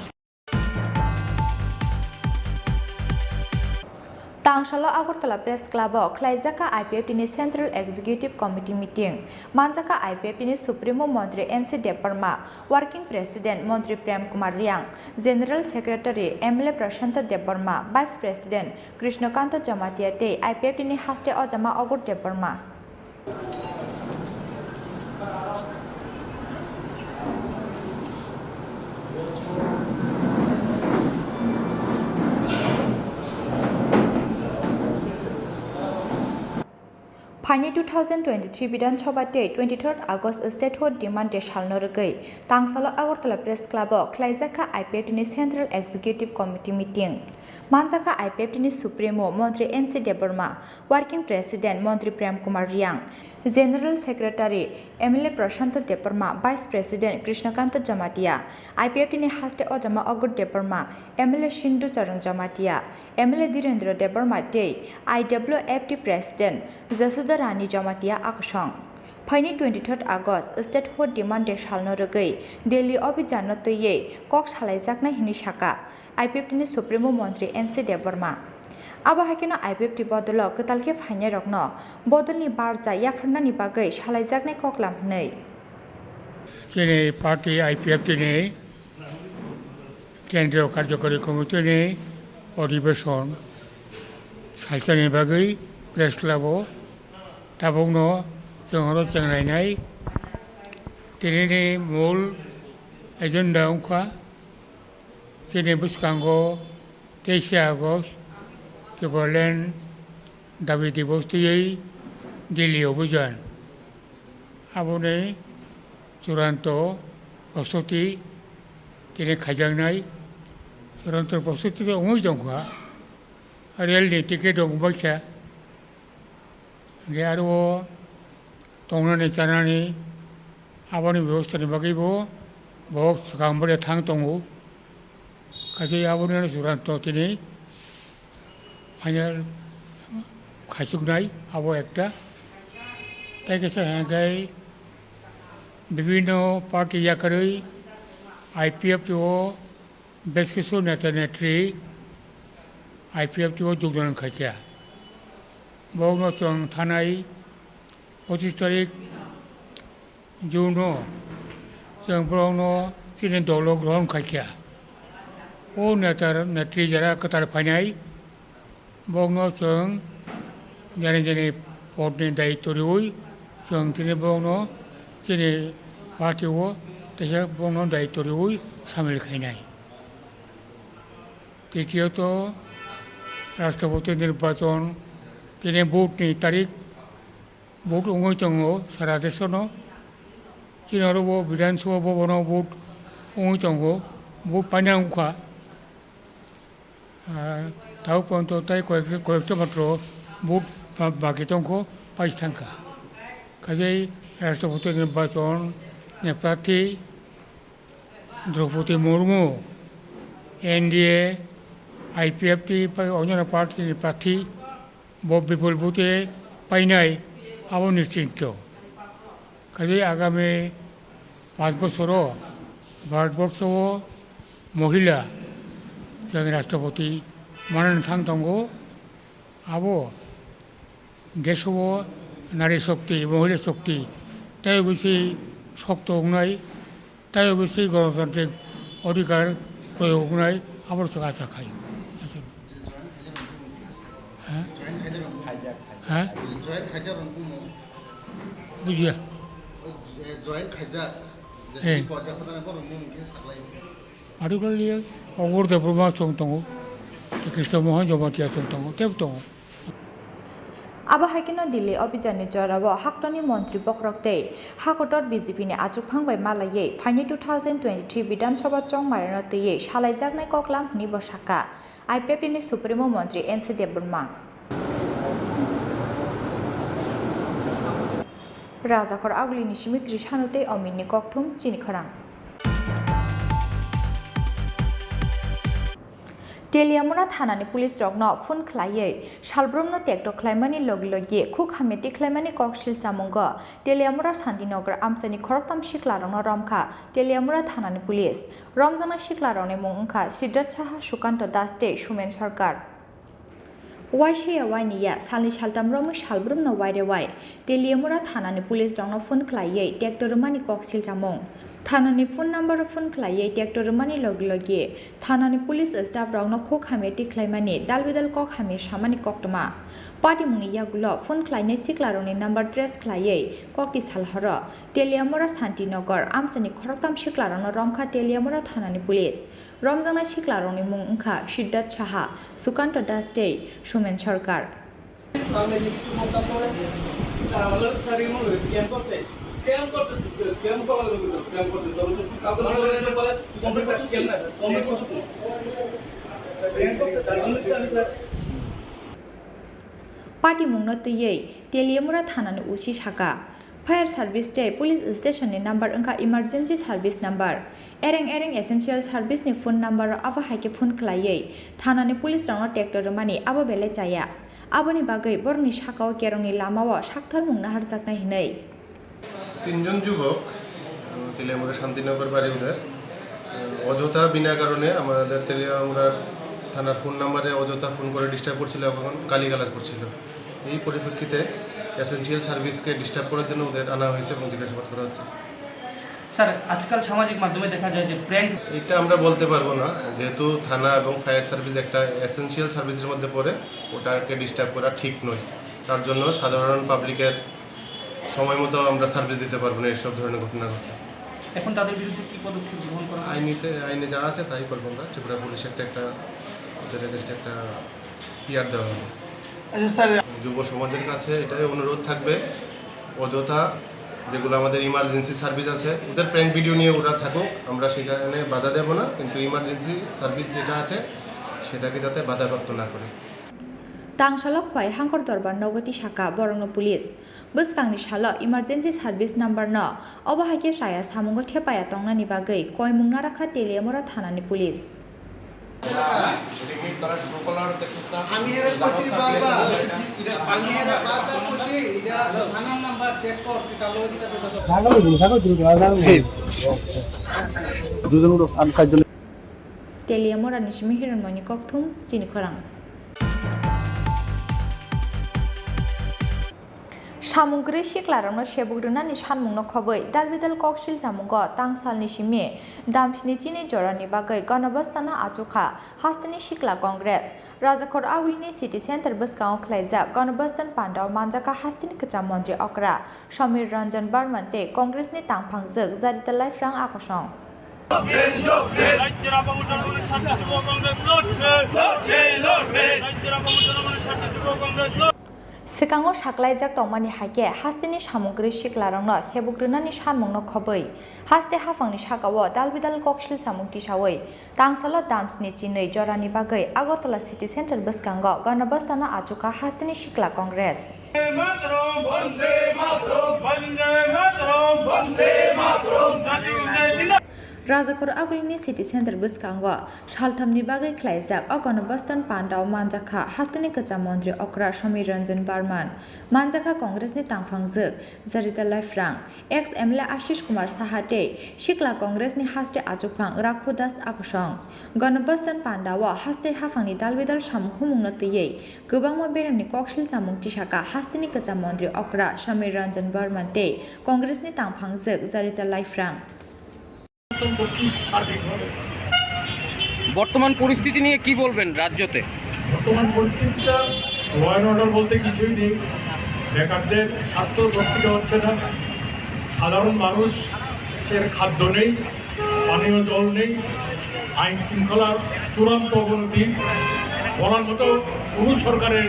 Tangsalo Agartala Press Club o khlaijak kha I P F T ni Central Executive Committee meeting. Manjak kha I P F T ni Supremo Montri N C Debbarma, Working President Montri Prem Kumar Riang, General Secretary M L A Prashanta Debbarma, Vice President Krishnakanta Jamatia tei I P F T ni haste ojama Agur Debbarma. Phaini two thousand twenty-three Bidhan Sabha tei twenty-third August Statehood Demand Day salno rwgwi Tangsalo Agartala Press Club o khlaijak kha I P F T ni Central Executive Committee meeting. Manjak kha I P F T ni Supremo Montri N C Debbarma, Working President Montri Prem Kumar Riang, General Secretary M L A Prashanta Debbarma, Vice President Krishnakanta Jamatia, I P F T ni haste ojama Agur Debbarma, M L A Sindhu Charan Jamatia, M L A Dhirendra Debbarma tei I W F T President Jasudha Rani Jamatia akosong. Phaini twenty-third August Statehood Demand Day salno rwgwi Delhi obhijanno twiwi kok salaijaknai hwnwi sakha I P F T ni Supremo Montri N C Debbarma. Abo hai kheno I P F T bodolo kwtal khe phainairokno bodolni barja yapharnani bagwi salaijaknai koklam hwnwi. Chini party I P F T ni Kendriya Karjakari Committee ni Odhibeshon salsani bagwi Press Club o tabukno chwng oro chenglainai. Tinini mul agenda wngkha chini bwskango teisa August Tipraland Dabi Divos twiwi Delhi Obhijan. Aboni churanto prostuti tini khaijaknai. Churanto prostuti wngwi tongkha. Rail ni ticket rok wngbaikha. Hingke aro o tongnani chanani aboni bebostha ni bagwi bo bo swkang bai thang tongo. Kaisa aboni churanto tini final khaisuknai abo ekta. Tei kisa hingke bibinno party yakarwi I P F T o bes kisu neta netri I P F T o jogdan khaikha. Bokno chwng thanai pochis tarik June o chwng borokno chini dolo grohon khaikha. O neta netri jara kwtal phainai bokno chwng jani jani podni daityo riwi chwng tini bokno chini party o teisa bokno daityo riwi samil khainai. Titiyoto, Rashtrapati nirbachon, tini vote ni tarik, vote wngwi tongo sara desono. Chini oro bo Bidhan Sabha bhavan o vote wngwi tongo, vote paina wngkha. Ah, tabo ponto tai koyek-, koyekta matro vote ba-, baki tongkho, paisi thangkha. Kaje Rashtrapati nirbachon ni prarthi Draupadi Murmu, N D A, I P F T bai onyono party ni prarthi bo bipul vote painai abo nischinto. Kaje agami panch bosoro Bharatborsho o mohila chwng Rashtrapati manani thang tongo. Abo deso o nari shokti, mohila shokti tei bisi shokto wngnai. Tai obviously gonotantrik odhikar proyog wngnai, abo chwng acha khai. Ha? Ha? Bujiya. Join khaijak. Eh. Particularly Agur Debbarma chwng tongo, Krishna Mohan Jamatia chwng tongo, tebo tongo. Abo hai kheno Delhi Abhijanni jorao haktoni montri bokhorok tei hakotor B J P ni achukphang bai malaiwi phaini two thousand twenty-three Bidhan Sabha chongmarino twiwi salaijaknai koklam hwnwi bo sakha I P F T ni Supremo Montri N C Debbarma. Rajakhor Agulini simi Krisano tei Ominni kokthum chini khorang. Teliamura thanani police rokno phone khlaiwi salbrumno tekto khlaimani logi logi khuk hamya tikhlaimani koksil chamungo Teliamura Shantinagar amchaini khoroktham siklarokno romkha Teliamura thanani police. Romjaknai siklarokni mung wngkha Siddharth Saha, Sukanto Das tei Sumen Sarkar. Waisaya wainiya salni saltam romwi salbrumno wairewai Teliamura thanani police rokno phone khlaiwi tekto rwmani koksil chamung. Thanani phone number o phone khlaiwi tekto rwmani logi logi thanani police staff rokno khuk hamya tikhlaimani, dalbidal kok hamya samani koktwma. Patimungni yagulo phone khlainai siklarokni number trace khlaiwi kokti salhoro Teliamura Shantinagar amchaini khoroktham siklarokno romkha Teliamura thanani police. Romjaknai siklarokni mung wngkha Siddharth Saha, Sukanto Das tei Sumen Sarkar. Patimungno twiwi Teliamura thanani O C sakha, Fire service tei police station ni number wngkha emergency service number. Ereng ereng essential service ni phone number o abo hai khe phone khlaiwi thanani police rokno tekto rwmani abo belai chaya. Aboni bagwi borokni sakao kerongni lamao sakthar mung naharjaknai hinwi. তিনজন যুবক, আহ, তেলিয়ামুড়া শান্তিনগর বাড়ি ওদের। আহ, অযথা বিনা কারণে আমাদের তেলিয়ামুড়ার থানার ফোন নাম্বারে অযথা ফোন করে ডিস্টার্ব করছিল এবং গালিগালাজ করছিল। এই পরিপ্রেক্ষিতে এসেনশিয়াল সার্ভিসকে ডিস্টার্ব করার জন্য ওদের আনা হয়েছে এবং জিজ্ঞাসাবাদ করা হচ্ছে। স্যার, আজকাল সামাজিক মাধ্যমে দেখা যায় যে প্র্যাঙ্ক এটা আমরা বলতে পারবো না, যেহেতু থানা এবং ফায়ার সার্ভিস একটা এসেনশিয়াল সার্ভিসের মধ্যে পড়ে, ওটাকে ডিস্টার্ব করা ঠিক নয়। তার জন্য সাধারণ পাবলিকের সময় মতো আমরা সার্ভিস দিতে পারবো না এইসব ধরনের ঘটনা ঘটলে। এখন তাদের বিরুদ্ধে কি পদক্ষেপ গ্রহণ করা হবে? আইনিতে, আইনে যা আছে তাই করবো আমরা। ত্রিপুরা পুলিশ একটা, একটা ওদের এগেনস্টে একটা পিআর দেওয়া হবে। আচ্ছা স্যার। যুব সমাজের কাছে এটাই অনুরোধ থাকবে, অযথা যেগুলো আমাদের ইমার্জেন্সি সার্ভিস আছে, ওদের প্র্যাঙ্ক ভিডিও নিয়ে ওরা থাকুক, আমরা সেখানে বাধা দেব না, কিন্তু ইমার্জেন্সি সার্ভিস যেটা আছে সেটাকে যাতে বাধাপ্রাপ্ত না করে। Tangsalo khwlai hangkor dorbar nogo tisaka borokno police. Bwskangni salo emergency service number no obo hai khe chaya samungo thepaya tongnani bagwi koimung narakha Teliamura thanani police. আমি এরা কইছি বারবার, আমি এরা বারবার কইছি, এটা থানার নাম্বার চেক কর, এটা লই দিতে হবে। Teliamura ni simi Hiranmoyni kokthum chini khorang. Samung kwrwi siklarokno sebuk rwnani sanmungno khobwi dalbidal koksil chamungo tangsalni simi damsni chini jorani bagwi Ganobastano achukha hasteni sikla Congress. Rajakhor Agulini City Center bwskango khlaijak Ganobastan pandao manjakha hasteni kwcham montri okra Samir Ranjan Barman tei Congressni tangphangjwk Jarita Laifrang akosong. রাজ্যের আপামর জনগণের স্বার্থে যুব কংগ্রেস লড়ছে। লড়ছে, লড়বে। রাজ্যের আপামর জনগণের স্বার্থে যুব কংগ্রেস লড়ছে। Swkango saklaijak tongmani hai khe hasteni samung kwrwi siklarokno sebuk rwnani sanmungno khobwi haste haphangni sakao dalbidal koksil samung tisawi tangsalo damsni chinwi jorani bagwi Agartala City Center bwskango Ganobastano achukha hasteni sikla Congress. Rajakhor Agulini City Center bwskango salthamni bagwi khlaijak o Ganobastan pandao manjakha hasteni kwcham montri okra Samir Ranjan Barman, manjakha Congressni tangphangjwk Jarita Laifrang, ex M L A Ashish Kumar Saha tei sikla Congressni haste achukphang Rakhu Das akosong. Ganobastan pandao haste haphangni dalbidal samung humungno twiwi kwbangma beremni koksil chamung tisaka hasteni kwcham montri okra Samir Ranjan Barman tei Congressni tangphangjwk Jarita Laifrang. বর্তমান পরিস্থিতি নিয়ে কি বলবেন রাজ্যতে? বর্তমান পরিস্থিতিটা law and order বলতে কিছুই নেই, বেকারদের স্বার্থ রক্ষিত হচ্ছে না, সাধারণ মানুষের খাদ্য নেই, পানীয় জল নেই, আইন শৃঙ্খলার চূড়ান্ত অবনতি, বলার মতো কোনো সরকারের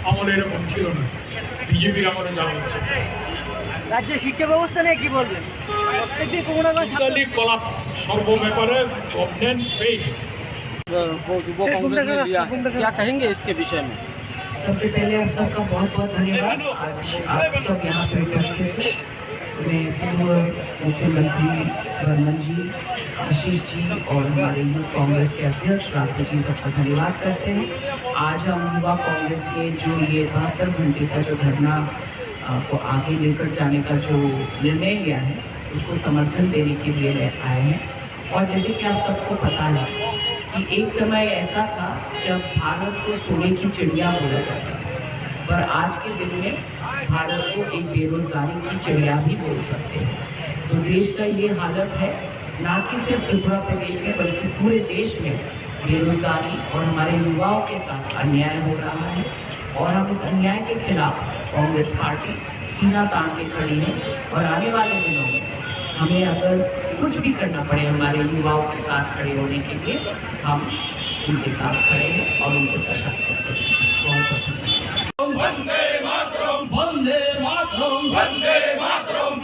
আমলে এরকম ছিল না। বিজেপির আমলে যা হচ্ছে। রাজ্যের শিক্ষা ব্যবস্থা নিয়ে কি বলবেন? প্রত্যেকদিন কোনো না কোনো ছাত্র totally collapse, সর্ব ব্যাপারে গভর্নমেন্ট ফেইল। वो, वो कांग्रेस ने लिया, क्या कहेंगे इसके विषय में? सबसे पहले आप सबका बहुत बहुत धन्यवाद। आज आप सब यहाँ पे उपस्थित हैं। मैं पूर्व मुख्यमंत्री बर्मन जी, आशीष जी और हमारे यूथ कांग्रेस के अध्यक्ष राहुल जी, सबका धन्यवाद करते हैं। आज हम युवा कांग्रेस ने जो ये बहत्तर घंटे का जो धरना, अ, को आगे लेकर जाने का जो निर्णय लिया है, उसको समर्थन देने के लिए ले आए हैं। और जैसे कि आप सबको पता है कि एक समय ऐसा था जब भारत को सोने की चिड़िया बोला जाता था, पर आज के दिन में भारत को एक बेरोजगारी की चिड़िया भी बोल सकते हैं। तो देश का ये हालत है, ना कि सिर्फ त्रिपुरा प्रदेश में बल्कि पूरे देश में बेरोजगारी और हमारे युवाओं के साथ अन्याय हो रहा है। और हम इस अन्याय के खिलाफ कांग्रेस पार्टी सीना तान के खड़ी है और आने वाले दिनों में हमें अगर कुछ भी करना पड़े हमारे युवाओं के साथ खड़े होने के लिए, हम उनके साथ खड़े हैं और उनको सशक्त करते हैं। बहुत बहुत धन्यवाद। वंदे मातरम, वंदे मातरम, वंदे Mataram.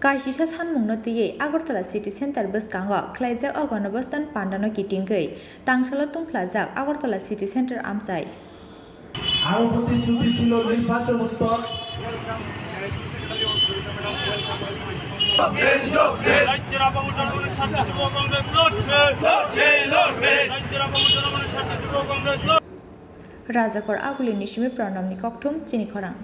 Kaisisa sanmungno twiwi Agartala City Centre bwskango khlaijak o Ganobostan Pandano kitingwi tangsalo tungphlajak Agartala City Centre amchai. আমার প্রতিশ্রুতি ছিল নির্বাচন উত্তর। রাজ্যের আপামর জনগণের স্বার্থে যুব কংগ্রেস লড়ছে। লড়ছে, লড়বে। রাজ্যের আপামর জনগণের স্বার্থে যুব কংগ্রেস লড়ছে। Rajakor Aguli ni simi Pranamni kokthum chini khorang.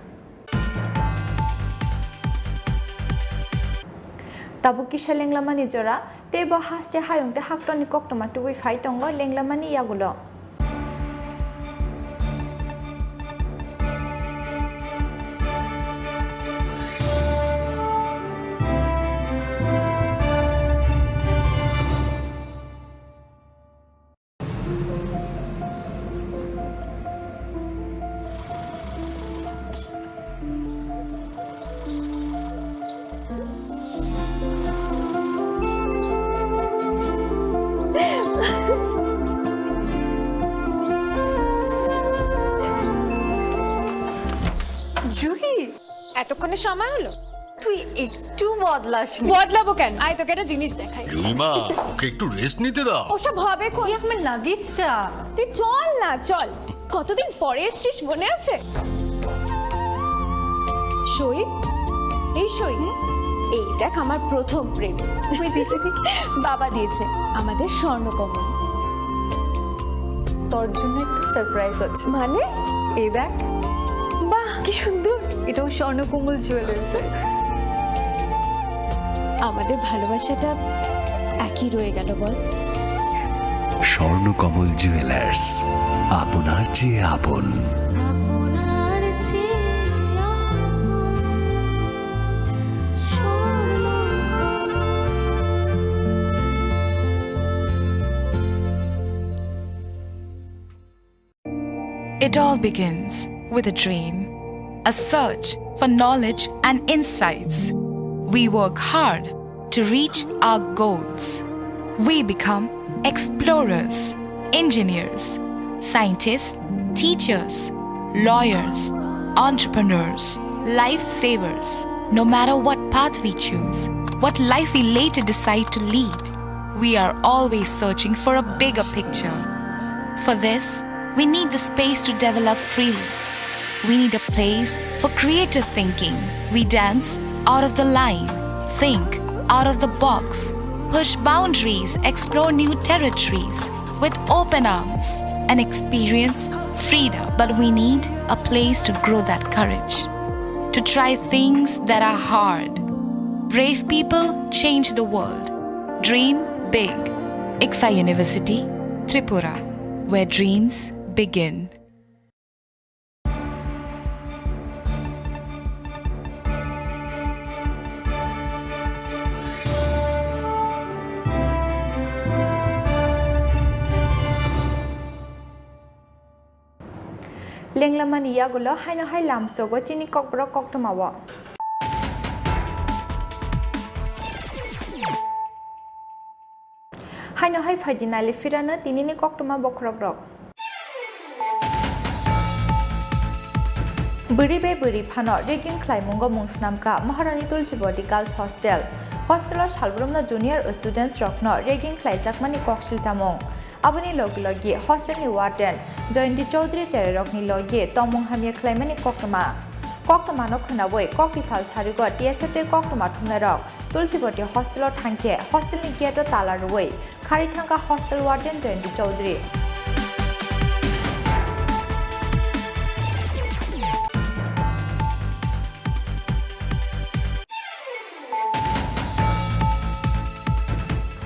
Tabuk kisa lenglamani jora, tei bo haste hayung tei haktorni koktwma tubui phai tongo lenglamani yagulo. Juhi, এতক্ষণে সময় হলো? তুই একটু বদলাসনি। বদলাবো কেন? আয়, তোকে একটা জিনিস দেখাই। জুলিমা, ওকে একটু রেস্ট নিতে দাও। ওসব হবে কোন? এই আমার লাগেজটা। তুই চল না, চল। কতদিন পরে এসছিস, মনে আছে? সই, এই সই, এই দেখ আমার প্রথম প্রেম। ওই দেখে দেখে বাবা দিয়েছে আমাদের স্বর্ণকমল। তোর জন্য একটা সারপ্রাইজ আছে। মানে? এই দেখ। বাহ, কি সুন্দর। এটাও স্বর্ণকমল জুয়েলার্সের। আমাদের ভালোবাসাটা একই রয়ে গেল, বল? স্বর্ণকমল জুয়েলার্স, আপনার চেয়ে আপন। It all begins with a dream, a search for knowledge and insights. We work hard to reach our goals. We become explorers, engineers, scientists, teachers, lawyers, entrepreneurs, lifesavers. No matter what path we choose, what life we later decide to lead, we are always searching for a bigger picture. For this, we need the space to develop freely. We need a place for creative thinking. We dance out of the line, think out of the box, push boundaries, explore new territories with open arms, and experience freedom. But we need a place to grow that courage, to try things that are hard. Brave people change the world. Dream big. ICFAI University, Tripura, where dreams begin. Lenglamani yagulo haino hai lamsogo chini kokborok koktwmao. Haino hai phaidi nali phirano tinini koktwma bokhorokrok. Bwrwi bai bwrwi phano ragging khlaimungo mung snamkha Maharani Tulsibati Girls Hostel. Hostelo salbrumno junior students rokno ragging khlaijakmani kok siljamung. Aboni logi logi hostelni warden Jayanti Chowdhury cherairokni logi tongmung hamya khlaimani koktwma. Koktwmano khwnawi kokti sal sarigo T S F tei koktwma thumnairok Tulsibati hostelo thangkhe hostelni gate-o tala rwui kharwi thangkha hostel warden Jayanti Chowdhury.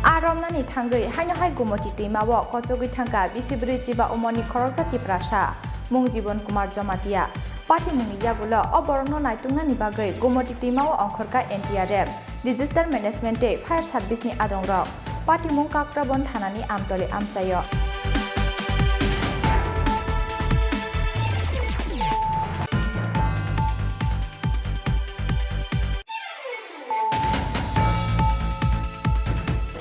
A romnani thangwi haino hai Gumoti twima-o kochogwi thangkha bisi bwrwi chiba umorni khoroksa Tiprasa, mung Jibon Kumar Jamatia. Patimungni yagulo o borokno naituknani bagwi Gumoti twima-o ongkhorkha N D R F. Disaster Management tei Fire Service ni adongrok. Patimung Kakrabon thanani Amtoli amchaio.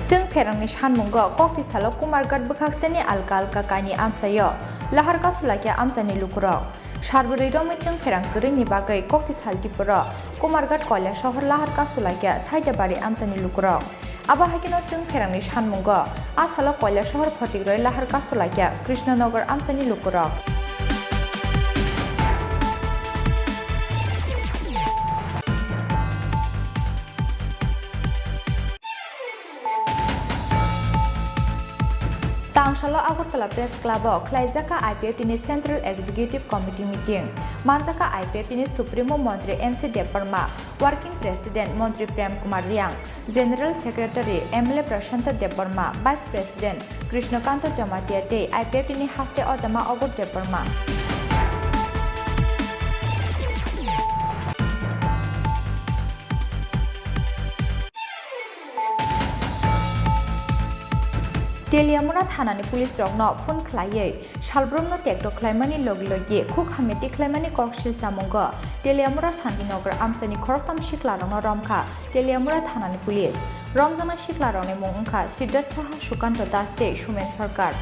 Chwng pherangni sanmungo kokti salo Kumarghat bwkhaksteni alka alka kaini amchaio lahar kasulaikha amchaini lukurok. Sarbwrwi romwi chwng pherang kwrwini bagwi kokti sal tipuro Kumarghat Koilasohor lahar kasulaikha Saidabari amchaini lukurok. Abo haikheno chwng pherangni sanmungo a salo Koilasohor Photikroi lahar kasulaikha Krishnanagar amchaini lukurok. Tangsalo Agartala Press Club-o khlaijak kha I P F T ni Central Executive Committee meeting. Manjak kha I P F T ni Supremo Montri N C Debbarma, Working President Montri Prem Kumar Reang, General Secretary M L A Prashanta Debbarma, Vice President Krishnakanta Jamatia tei I P F T ni haste ojama Agur Debbarma. Teliamura thanani police rokno phone khlaiwi salbrumno tekto khlaimani logi logi khuk hamya tikhlaimani kok silchamungo Teliamura Santinagar amchaini khoroktham siklarokno romkha Teliamura thanani police. Romjaknai siklarokni mung wngkha Siddharth Saha, Sukanta Das tei Sumen Sarkar.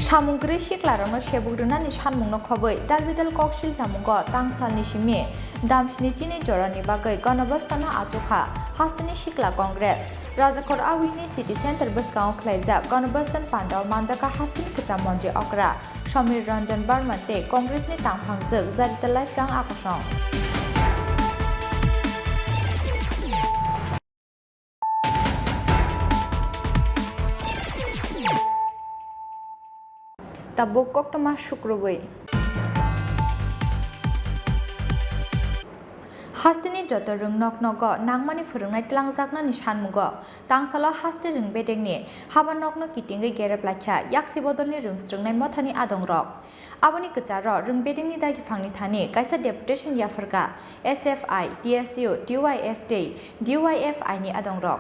Samung kwrwi siklarokno sebuk rwnani sanmungno khobwi dal bidal kok silchamungo tangsalni simi damsini chini jorani bagwi Ganabastana achukha hasteni sikla Congress. Rajakhor Aulini City Center bwskango khlaijak Ganabastan pandao manjakha hasteni kwcham montri okra Samir Ranjan Barman tei Congressni tangphangjwk Jarita Laiphrang Akosong. Tabuk koktwma sukrubwi. Hasteni joto rwng nok nogo nangmani phwrwngnai twlangjaknani sanmungo tangsalo haste rwng bedekni haba nokno kitingwi gerep laikha yaksi bodolni rwng srwngnai mothani adongrok. Aboni kwcharo rwng bedekni dagiphangni thani kaisa deputation yapharkha S F I, T S U, T Y F tei D Y F I ni adongrok.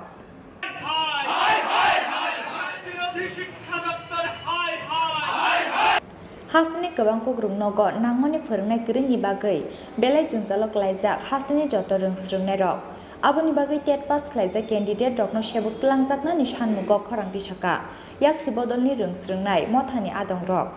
Hasteni kwbang kukruk nogo nangmani phwrwngnai kwrwngni bagwi belai jwngjalo klaijak hasteni joto rwng srwngnairok. Aboni bagwi tet pass khlaijak candidate rokno sebuk twlangjaknani sanmugo khorang tisaka yaksi bodolni rwng srwngnai mothani adongrok.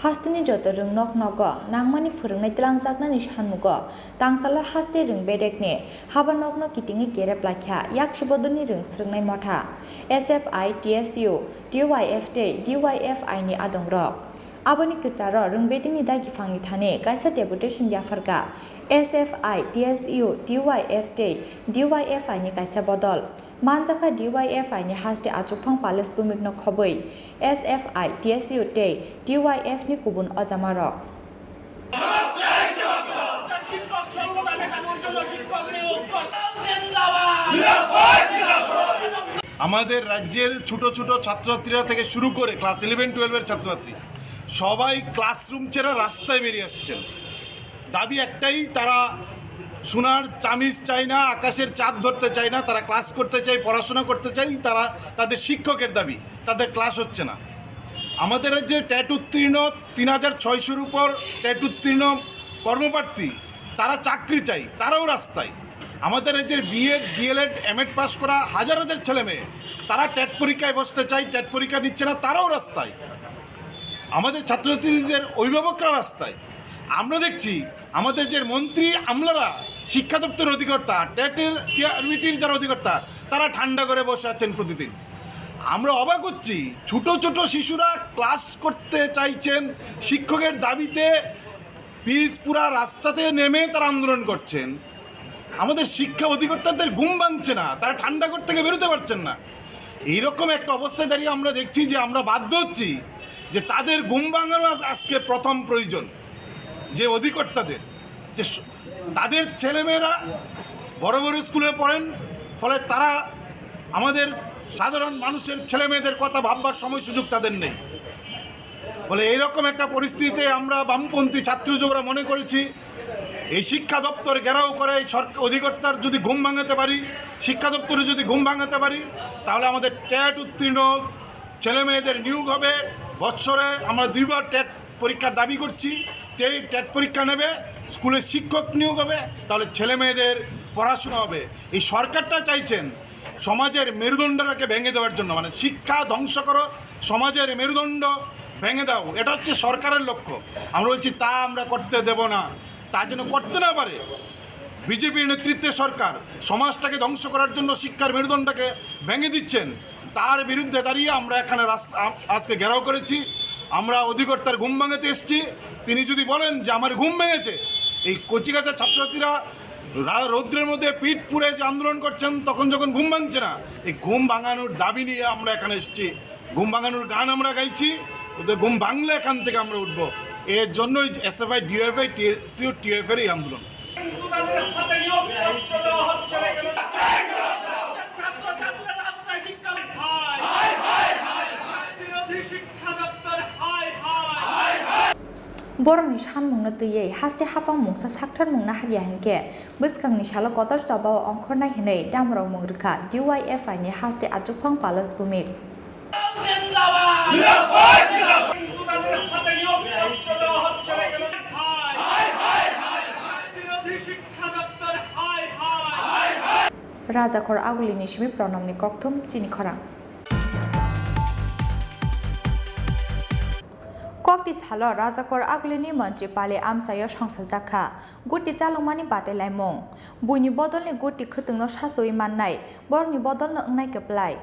Hasteni joto rwng nok nogo nangmani phwrwngnai twlangjaknani sanmugo tangsalo haste rwng bedekni haba nokno kitingwi kerep laikha yaksi bodolni rwng srwngnai motha S F I, T S U, T Y F tei D Y F I ni adongrok. Aboni kwcharo rwng bedekni dagiphangni thani kaisa deputation yapharkha S F I, T S U, T Y F tei D Y F I ni kaisa bodol. Manjakha D Y F I ni haste achukphang Palace Bumikno khobwi S F I, T S U tei D Y F ni kubun ojamarok. আমাদের রাজ্যের ছোট ছোট ছাত্রছাত্রীরা থেকে শুরু করে class eleven টুয়েলভের ছাত্রছাত্রী সবাই ক্লাসরুম ছেড়ে রাস্তায় বেরিয়ে আসছেন। দাবি একটাই, তারা সোনার চামিচ চায় না, আকাশের চাঁদ ধরতে চায় না, তারা ক্লাস করতে চায়, পড়াশোনা করতে চায়, তারা তাদের শিক্ষকের দাবি, তাদের ক্লাস হচ্ছে না। আমাদের রাজ্যে টেট উত্তীর্ণ তিন হাজার ছয়শোর উপর টেট উত্তীর্ণ কর্মপ্রার্থী, তারা চাকরি চাই, তারাও রাস্তায়। আমাদের রাজ্যের বিএড, ডিএলএড, এমএড পাস করা হাজার হাজার ছেলে মেয়ে, তারা টেট পরীক্ষায় বসতে চায়, টেট পরীক্ষা নিচ্ছে না, তারাও রাস্তায়। আমাদের ছাত্রছাত্রীদের অভিভাবকরা রাস্তায়। আমরা দেখছি আমাদের যে মন্ত্রী আমলারা, শিক্ষা দপ্তরের অধিকর্তা, টেটের টিআরবিটির যারা অধিকর্তা, তারা ঠান্ডা করে বসে আছেন প্রতিদিন। আমরা অবাক হচ্ছি, ছোট ছোট শিশুরা ক্লাস করতে চাইছেন, শিক্ষকের দাবিতে পিচ পুরা রাস্তাতে নেমে তারা আন্দোলন করছেন। আমাদের শিক্ষা অধিকর্তাদের ঘুম ভাঙছে না, তারা ঠান্ডা ঘর থেকে বেরোতে পারছেন না। এইরকম একটা অবস্থায় দাঁড়িয়ে আমরা দেখছি যে আমরা বাধ্য হচ্ছি যে তাদের ঘুম ভাঙানো আজ-, আজকে প্রথম প্রয়োজন। যে অধিকর্তাদের, যে স-, তাদের ছেলেমেয়েরা বড় বড় স্কুলে পড়েন, ফলে তারা আমাদের সাধারণ মানুষের ছেলেমেয়েদের কথা ভাববার সময় সুযোগ তাদের নেই। বলে এইরকম একটা পরিস্থিতিতে আমরা বামপন্থী ছাত্র যুবরা মনে করেছি এই শিক্ষা দপ্তর ঘেরাও করে এই সরক-, অধিকর্তার যদি ঘুম ভাঙাতে পারি, শিক্ষা দপ্তরে যদি ঘুম ভাঙাতে পারি, তাহলে আমাদের টেট উত্তীর্ণ ছেলে মেয়েদের নিয়োগ হবে। বৎসরে আমরা দুইবার টেট পরীক্ষার দাবি করছি। টেট, টেট পরীক্ষা নেবে, স্কুলের শিক্ষক নিয়োগ হবে, তাহলে ছেলে মেয়েদের পড়াশোনা হবে। এই সরকারটা চাইছেন সমাজের মেরুদণ্ডটাকে ভেঙে দেওয়ার জন্য, মানে শিক্ষা ধ্বংস করো, সমাজের মেরুদণ্ড ভেঙে দাও, এটা হচ্ছে সরকারের লক্ষ্য। আমরা বলছি তা আমরা করতে দেব না, তা যেন করতে না পারে। বিজেপির নেতৃত্বে সরকার সমাজটাকে ধ্বংস করার জন্য শিক্ষার মেরুদণ্ডকে ভেঙে দিচ্ছেন, তার বিরুদ্ধে দাঁড়িয়ে আমরা এখানে রাস্তা, আ-, আজকে ঘেরাও করেছি। আমরা অধিকর্তার ঘুম ভাঙাতে এসেছি। তিনি যদি বলেন যে আমার ঘুম ভেঙেছে, এই কচিকাঁচা ছাত্রছাত্রীরা রা-, রৌদ্রের মধ্যে পিঠ পুড়ে যে আন্দোলন করছেন, তখন যখন ঘুম ভাঙছে না, এই ঘুম ভাঙানোর দাবি নিয়ে আমরা এখানে এসেছি। ঘুম ভাঙানোর গান আমরা গাইছি, ওদের ঘুম ভাঙলে এখান থেকে আমরা উঠবো। এর জন্যই এসএফআই, ডিওয়াইফআই, টিএসইউ, টিওএফ এর এই আন্দোলন। Borokni sanmungno twiwi haste hapang mungsa sakthar mungna haliya hinkhe, bwskangni salo kotor chobao ongkhornai hinwi damrok mung rwkha D Y F I ni haste achukphang Palas Bhumik. Rajakhor Agulini simi Pranamni kokthum chini khorang. Kokti salo Rajakhor Agulini montri pali amchaio songsajak kha. Gurti chalokmani batailaimung. Buini bodolni gurti khwtwngno sachuwi mannai, borokni bodolno wngnai kwplai.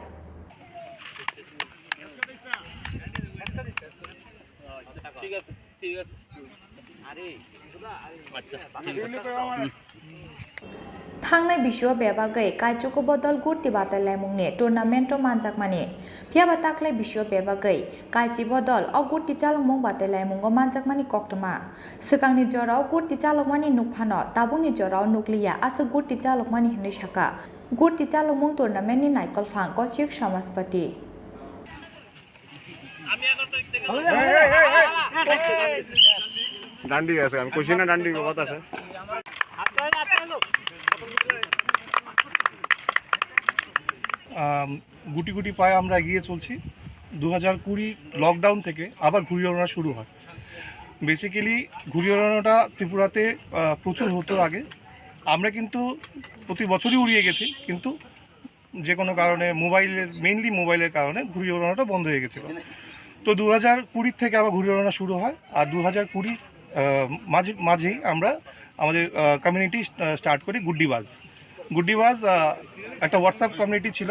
Thangnai bisio bebagwi kaichugo bodol gurti batailaimungni tournament-o manjakmani. Phiyaba taklai bisio bebagwi kaichi bodol o gurti chalokmung batailaimung-o manjakmani koktwma. Swkangni jorao gurti chalokmani nukphano tabukni jorao nukliya aswk gurti chalokmani hinwi sakha. Gurti chalokmung tournament-ni naikolphang Kochik Samajpati. ডান্ডি আছে, আমি কইছি না ডান্ডি কথা আছে। আম, গুটি গুটি পায়ে আমরা এগিয়ে চলছি। দু হাজার কুড়ি লকডাউন থেকে আবার ঘুড়ি ওড়ানো শুরু হয়। বেসিক্যালি ঘুড়ি ওড়ানোটা ত্রিপুরাতে, আহ, প্রচুর হতো আগে। আমরা কিন্তু প্রতি বছরই উড়িয়ে গেছি, কিন্তু যে কোনো কারণে মোবাইলের, মেইনলি মোবাইলের কারণে ঘুড়ি ওড়ানোটা বন্ধ হয়ে গেছিলো। তো দু হাজার কুড়ির থেকে আবার ঘুড়ি ওড়ানো শুরু হয়, আর দু হাজার কুড়ি, আহ, মাঝে, মাঝেই আমরা আমাদের, আহ, কমিউনিটি, আহ, স্টার্ট করি গুড্ডি বাজ। গুড্ডি বাজ, আহ, একটা WhatsApp কমিউনিটি ছিল,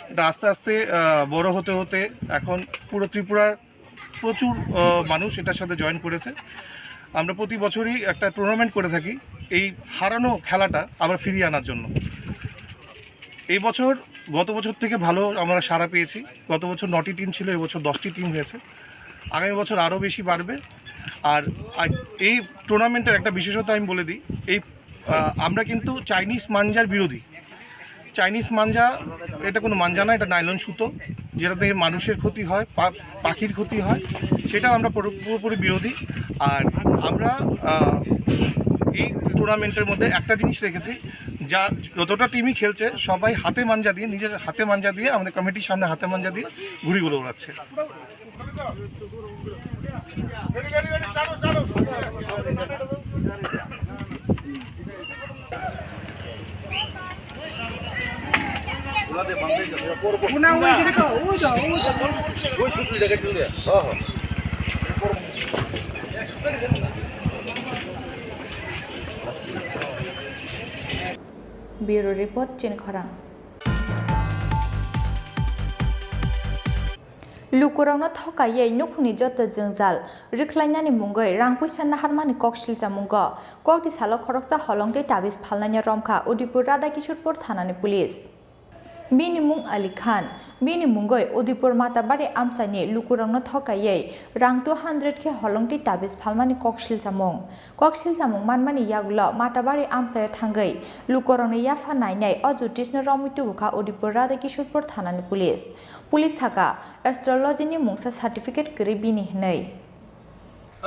এটা আস্তে আস্তে, আহ, বড় হতে হতে এখন পুরো ত্রিপুরার প্রচুর, আহ, মানুষ এটার সাথে জয়েন করেছে। আমরা প্রতি বছরই একটা টুর্নামেন্ট করে থাকি এই হারানো খেলাটা আবার ফিরিয়ে আনার জন্য। এই বছর গত বছর থেকে ভালো আমরা সাড়া পেয়েছি। গত বছর নটি টিম ছিল, এবছর দশটি টিম হয়েছে। আগামী বছর আরও বেশি বাড়বে। আর, আর এই টুর্নামেন্টের একটা বিশেষত্ব আমি বলে দিই, এই, আহ, আমরা কিন্তু চাইনিজ মাঞ্জার বিরোধী। চাইনিজ মাঞ্জা, এটা কোনো মাঞ্জা না, এটা নাইলন সুতো, যেটাতে মানুষের ক্ষতি হয়, পা-, পাখির ক্ষতি হয়, সেটা আমরা পুরো-, পুরোপুরি বিরোধী। আর আমরা, আহ, এই টুর্নামেন্টের মধ্যে একটা জিনিস রেখেছি, যা যতটা টিমই খেলছে সবাই হাতে মাঞ্জা দিয়ে, নিজের হাতে মাঞ্জা দিয়ে, আমাদের কমিটির সামনে হাতে মাঞ্জা দিয়ে ঘুড়িগুলো ওড়াচ্ছে। Bureau Report, Chini Khorang. Lukurokno thokaiwi nukhungni joto jwngjal rwkhlainani mungwi rang puisa naharmani kok silchamungo kokti salo khoroksa holong tei tabis phalnaino romkha Udaipur Radha Kishorpur thanani police. Bini mung Ali Khan. Bini mungwi Udaipur Matabari amchaini lukurokno thokaiwi rang two hundred khe holong tei tabis phalmani kok silchamung. Kok silchamung manmani yagulo Matabari amchaio thangwi lukurokni yapha nainai o jyotisno romwi tubukha Udaipur Radha Kishorpur thanani police. Police sakha, astrology ni mungsa certificate kwrwi bini hwnwi.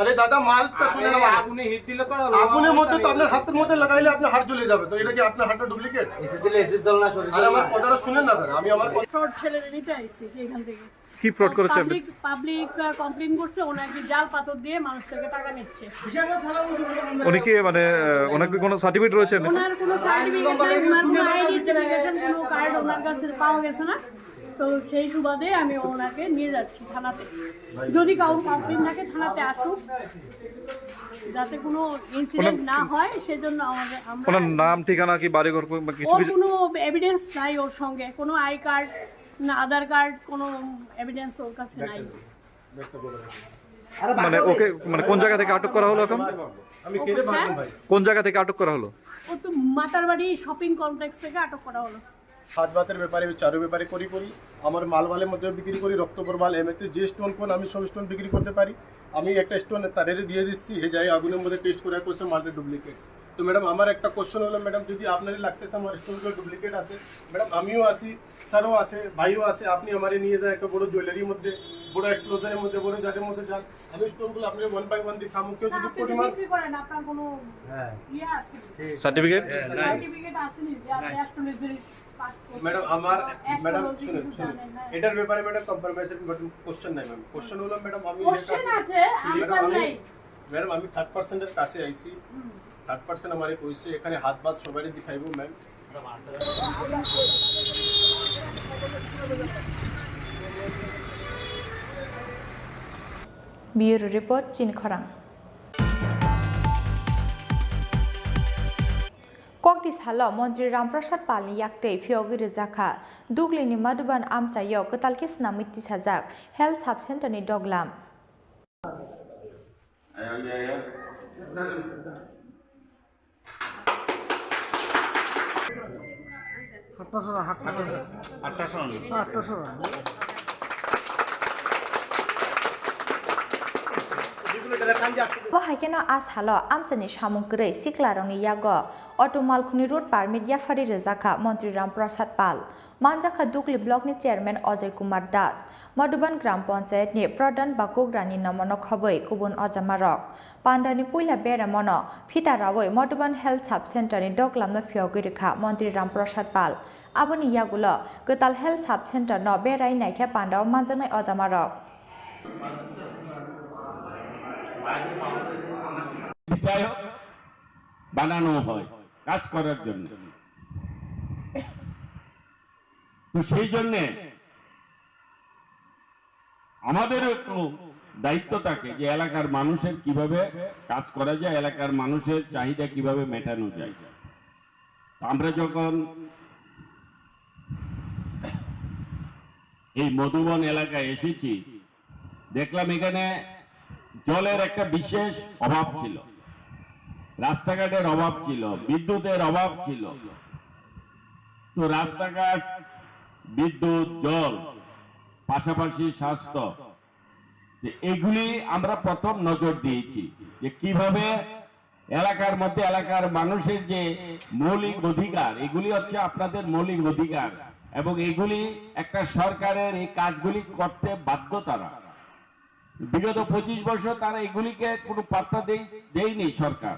আরে দাদা, মাল তো শুনে না, মানে। আগুনে হিট দিলে তো আগুনের মধ্যে তো আপনার হাতের মধ্যে লাগাইলে আপনার হাত জ্বলে যাবে, তো এটা কি আপনার হাতটা ডুপ্লিকেট? এসি দিলে এসির জ্বলনা, শরীর আরে, আমার জ্বলনা। কথাটা শুনেন না দাদা, আমি আমার কথা ফ্রড ছেলেরে নিতে আইছি এখান থেকে। কি ফ্রড করেছে আপনি? পাবলিক, পাবলিক, আহ, কমপ্লেন করছে, ও নাকি জাল পাথর দিয়ে মানুষ থেকে টাকা নিচ্ছে। উনি কি, মানে, আহ, ওনার কি কোনো সার্টিফিকেট রয়েছে? ওনার কোনো সার্টিফিকেট নাই, ওনার কোনো আইডেন্টিফিকেশন, কোনো কার্ড ওনার কাছে পাওয়া গেছে না। তো সেই সুবাদে আমি ওনাকে নিয়ে যাচ্ছি থানাতে। যদি কারো কমপ্লেন থাকে, থানাতে আসুক, যাতে কোনো ইনসিডেন্ট ওনার না হয়, সেজন্য আমাদের, আমরা ওনার নাম, ঠিকানা, কি বাড়ি ঘর, কো-, বা কিছু ওর কিছু? কোনো এভিডেন্স নাই ওর সঙ্গে, কোনো আই কার্ড, না আধার কার্ড, কোনো এভিডেন্স ওর কাছে নাই। মানে ওকে, মানে কোন জায়গা থেকে আটক করা হলো এখন? আমি কেঁদে বাঁচবো ভাই। কোন জায়গা থেকে আটক করা হলো? ও তো মাতারবাড়ি শপিং কমপ্লেক্স থেকে আটক করা হলো। হাত ভাতের ব্যাপারে, আমি চারু ব্যাপারে করি করি, আমার মাল মালের মধ্যে বিক্রি করি, রক্তকর মাল, এমনিতে যে স্টোন ফোন আমি সব স্টোন বিক্রি করতে পারি। আমি একটা স্টোন তারেরে দিয়ে দিচ্ছি, হে যাই আগুনের মধ্যে টেস্ট করে করছে মালটা ডুপ্লিকেট। তো ম্যাডাম, আমার একটা কোশ্চেন হলো ম্যাডাম, যদি আপনারই লাগতেছে আমার স্টোনগুলো ডুপ্লিকেট আছে, ম্যাডাম আমিও আছি, স্যারও আছে, ভাইও আছে, আপনি আমারে নিয়ে যান একটা বড় জুয়েলারির মধ্যে, বড় এক্সপ্লোজারের মধ্যে, বড় জারের মধ্যে যান, আমি স্টোনগুলো আপনার ওয়ান বাই ওয়ান দেখামু। কেউ না, যদি আপনি তো পরিমাণ বিক্রি করেন, আপনার কোনো হ্যাঁ। ইয়ে আছে? সার্টিফিকেট? সার্টিফিকেট আছে নি যে আপনি অ্যাস্ট্রোলজির পাস করছেন? ম্যাডাম, আমার, বা ম্যাডাম, অ্যাস্ট্রোলজি শুনুন, কিছু শুনুন। জানেন না? এটার ব্যাপারে ম্যাডাম কনফার্মেশন কোশ্চেন নাই ম্যাম। কোশ্চেন হলো ম্যাডাম, আমি কোশ্চেন আছে, ম্যাডাম, আনসার আমি, নাই। ম্যাডাম, আমি থার্ড পার্সনের কাছে আইছি। হুম। থার্ড পার্সন আমারে কইছে এখানে হাত ভাত সবারই দেখাইবো ma'am. Bureau Report, Chini Khorang. Kokti salo Montri Ram Prasad Palni yaktwi phiyogwi rwjakha Duglini Madhuban amchaio kwtal khe swnamwi tisajak Health Sub Centerni doglam. Bo hai kheno a salo amchaini samung kwrwi siklarokni yago auto malkhungni road permit yapharwi rwjakha Montri Ram Prasad Pal. Manjakha Dukli Block ni Chairman Ajay Kumar Das, Madhuban Gram Panchayat ni Pradhan Bakugra ni nomono khobwi kubun ojamarok. Pandani puila beramono phita rawi Madhuban Health Sub Center ni doglamno phiyogwi rwkha Montri Ram Prasad Pal. Aboni yagulo kwtal Health Sub Center no berai naikhe pandao manjaknai ojamarok. বিধায়ক বানানো হয় কাজ করার জন্য। তো সেই জন্যে আমাদেরও একটু দায়িত্ব থাকে যে এলাকার মানুষের কিভাবে কাজ করা যায়, এলাকার মানুষের চাহিদা কিভাবে মেটানো যায়। তো আমরা যখন এই মধুবন এলাকায় এসেছি, দেখলাম এখানে জলের একটা বিশেষ অভাব ছিল, রাস্তাঘাটের অভাব ছিল, বিদ্যুতের অভাব ছিল। তো রাস্তাঘাট, বিদ্যুৎ, জল, পাশাপাশি স্বাস্থ্য, যে এগুলি আমরা প্রথম নজর দিয়েছি যে কিভাবে এলাকার মধ্যে এলাকার মানুষের যে মৌলিক অধিকার, এগুলি হচ্ছে আপনাদের মৌলিক অধিকার, এবং এগুলি একটা সরকারের এই কাজগুলি করতে বাধ্য তারা। বিগত পঁচিশ বছর তারা এগুলিকে কোনো পাত্তা দেই-, দেয়নি সরকার,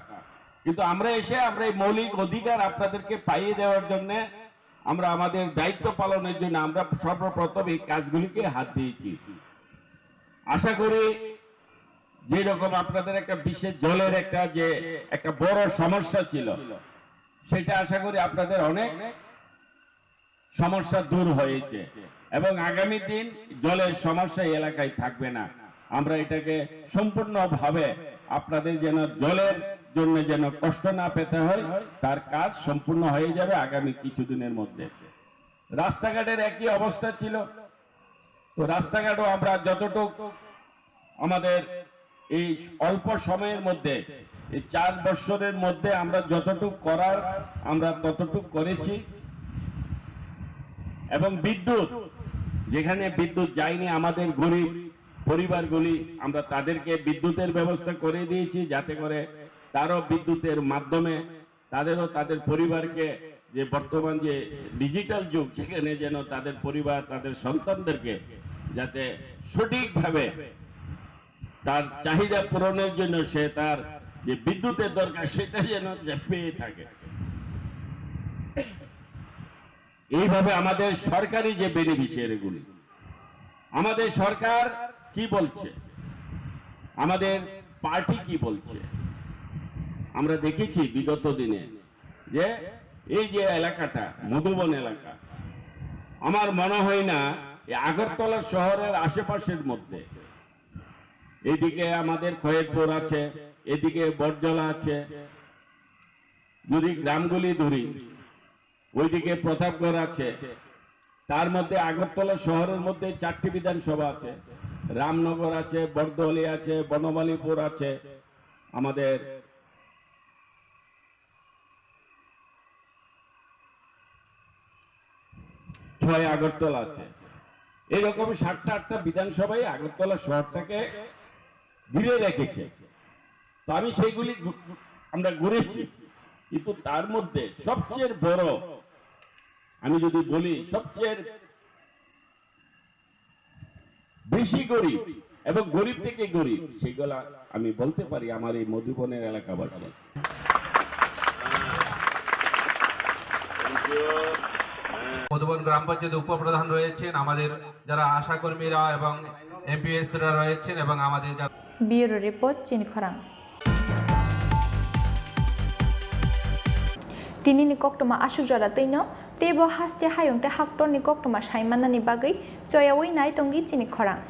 কিন্তু আমরা এসে আমরা এই মৌলিক অধিকার আপনাদেরকে পাইয়ে দেওয়ার জন্য, আমরা আমাদের দায়িত্ব পালনের জন্য আমরা সর্বপ্রথম এই কাজগুলিকে হাত দিয়েছি। আশা করি যেরকম আপনাদের একটা বিশেষ জলের একটা যে একটা বড় সমস্যা ছিল, সেটা আশা করি আপনাদের অনেক সমস্যা দূর হয়েছে এবং আগামী দিন জলের সমস্যা এই এলাকায় থাকবে না। আমরা এটাকে সম্পূর্ণভাবে আপনাদের যেন জলের জন্য যেন কষ্ট না পেতে হয়, তার কাজ সম্পূর্ণ হয়ে যাবে আগামী কিছুদিনের মধ্যে। রাস্তাঘাটের একই অবস্থা ছিল, তো রাস্তাঘাটও আমরা যতটুক আমাদের এই অল্প সময়ের মধ্যে, এই চার বৎসরের মধ্যে আমরা যতটুক করার আমরা ততটুক করেছি। এবং বিদ্যুৎ, যেখানে বিদ্যুৎ যায়নি, আমাদের গরিব পরিবারগুলি, আমরা তাদেরকে বিদ্যুতের ব্যবস্থা করে দিয়েছি, যাতে করে তারও বিদ্যুতের মাধ্যমে তাদেরও তাদের পরিবারকে, যে বর্তমান যে ডিজিটাল যুগ, সেখানে যেন তাদের পরিবার, তাদের সন্তানদেরকে যাতে সঠিকভাবে তার চাহিদা পূরণের জন্য সে তার যে বিদ্যুতের দরকার, সেটা যেন সে পেয়ে থাকে। এইভাবে আমাদের সরকারি যে বেনিফিশিয়ারিগুলি, আমাদের সরকার কি বলছে, আমাদের পার্টি কি বলছে, আমরা দেখেছি বিগত দিনে যে এই যে এলাকাটা মধুবন এলাকা, আমার মনে হয় না এই আগরতলা শহরের আশেপাশের মধ্যে, এইদিকে আমাদের খয়েরপুর আছে, এদিকে বটজলা আছে, যদি গ্রামগুলি ধরি, ওইদিকে প্রতাপগড় আছে, তার মধ্যে আগরতলা শহরের মধ্যে চারটি বিধানসভা আছে, রামনগর আছে, বর্দোয়ালি আছে, বনমালীপুর আছে, আমাদের ছয় আগরতলা আছে। এরকম সাতটা আটটা বিধানসভাই আগরতলা শহরটাকে ঘিরে রেখেছে। তো আমি সেইগুলি ঘু-, আমরা ঘুরেছি, কিন্তু তার মধ্যে সবচেয়ে বড়, আমি যদি বলি, সবচেয়ে বেশি গরিব এবং গরিব থেকে গরিব, সেগুলা আমি বলতে পারি আমার এই মধুবনের এলাকাবাসী। মধুবন গ্রাম পঞ্চায়েত উপপ্রধান রয়েছেন, আমাদের যারা আশাকর্মীরা এবং এমপিএসরা রয়েছেন এবং আমাদের যারা Bureau Report, Chini Khorang. Tinini koktwma aswk jora twino, teibo haste hayung tei haktorni koktwma sai mannani bagwi choyaui nai tongdi Chini Khorang.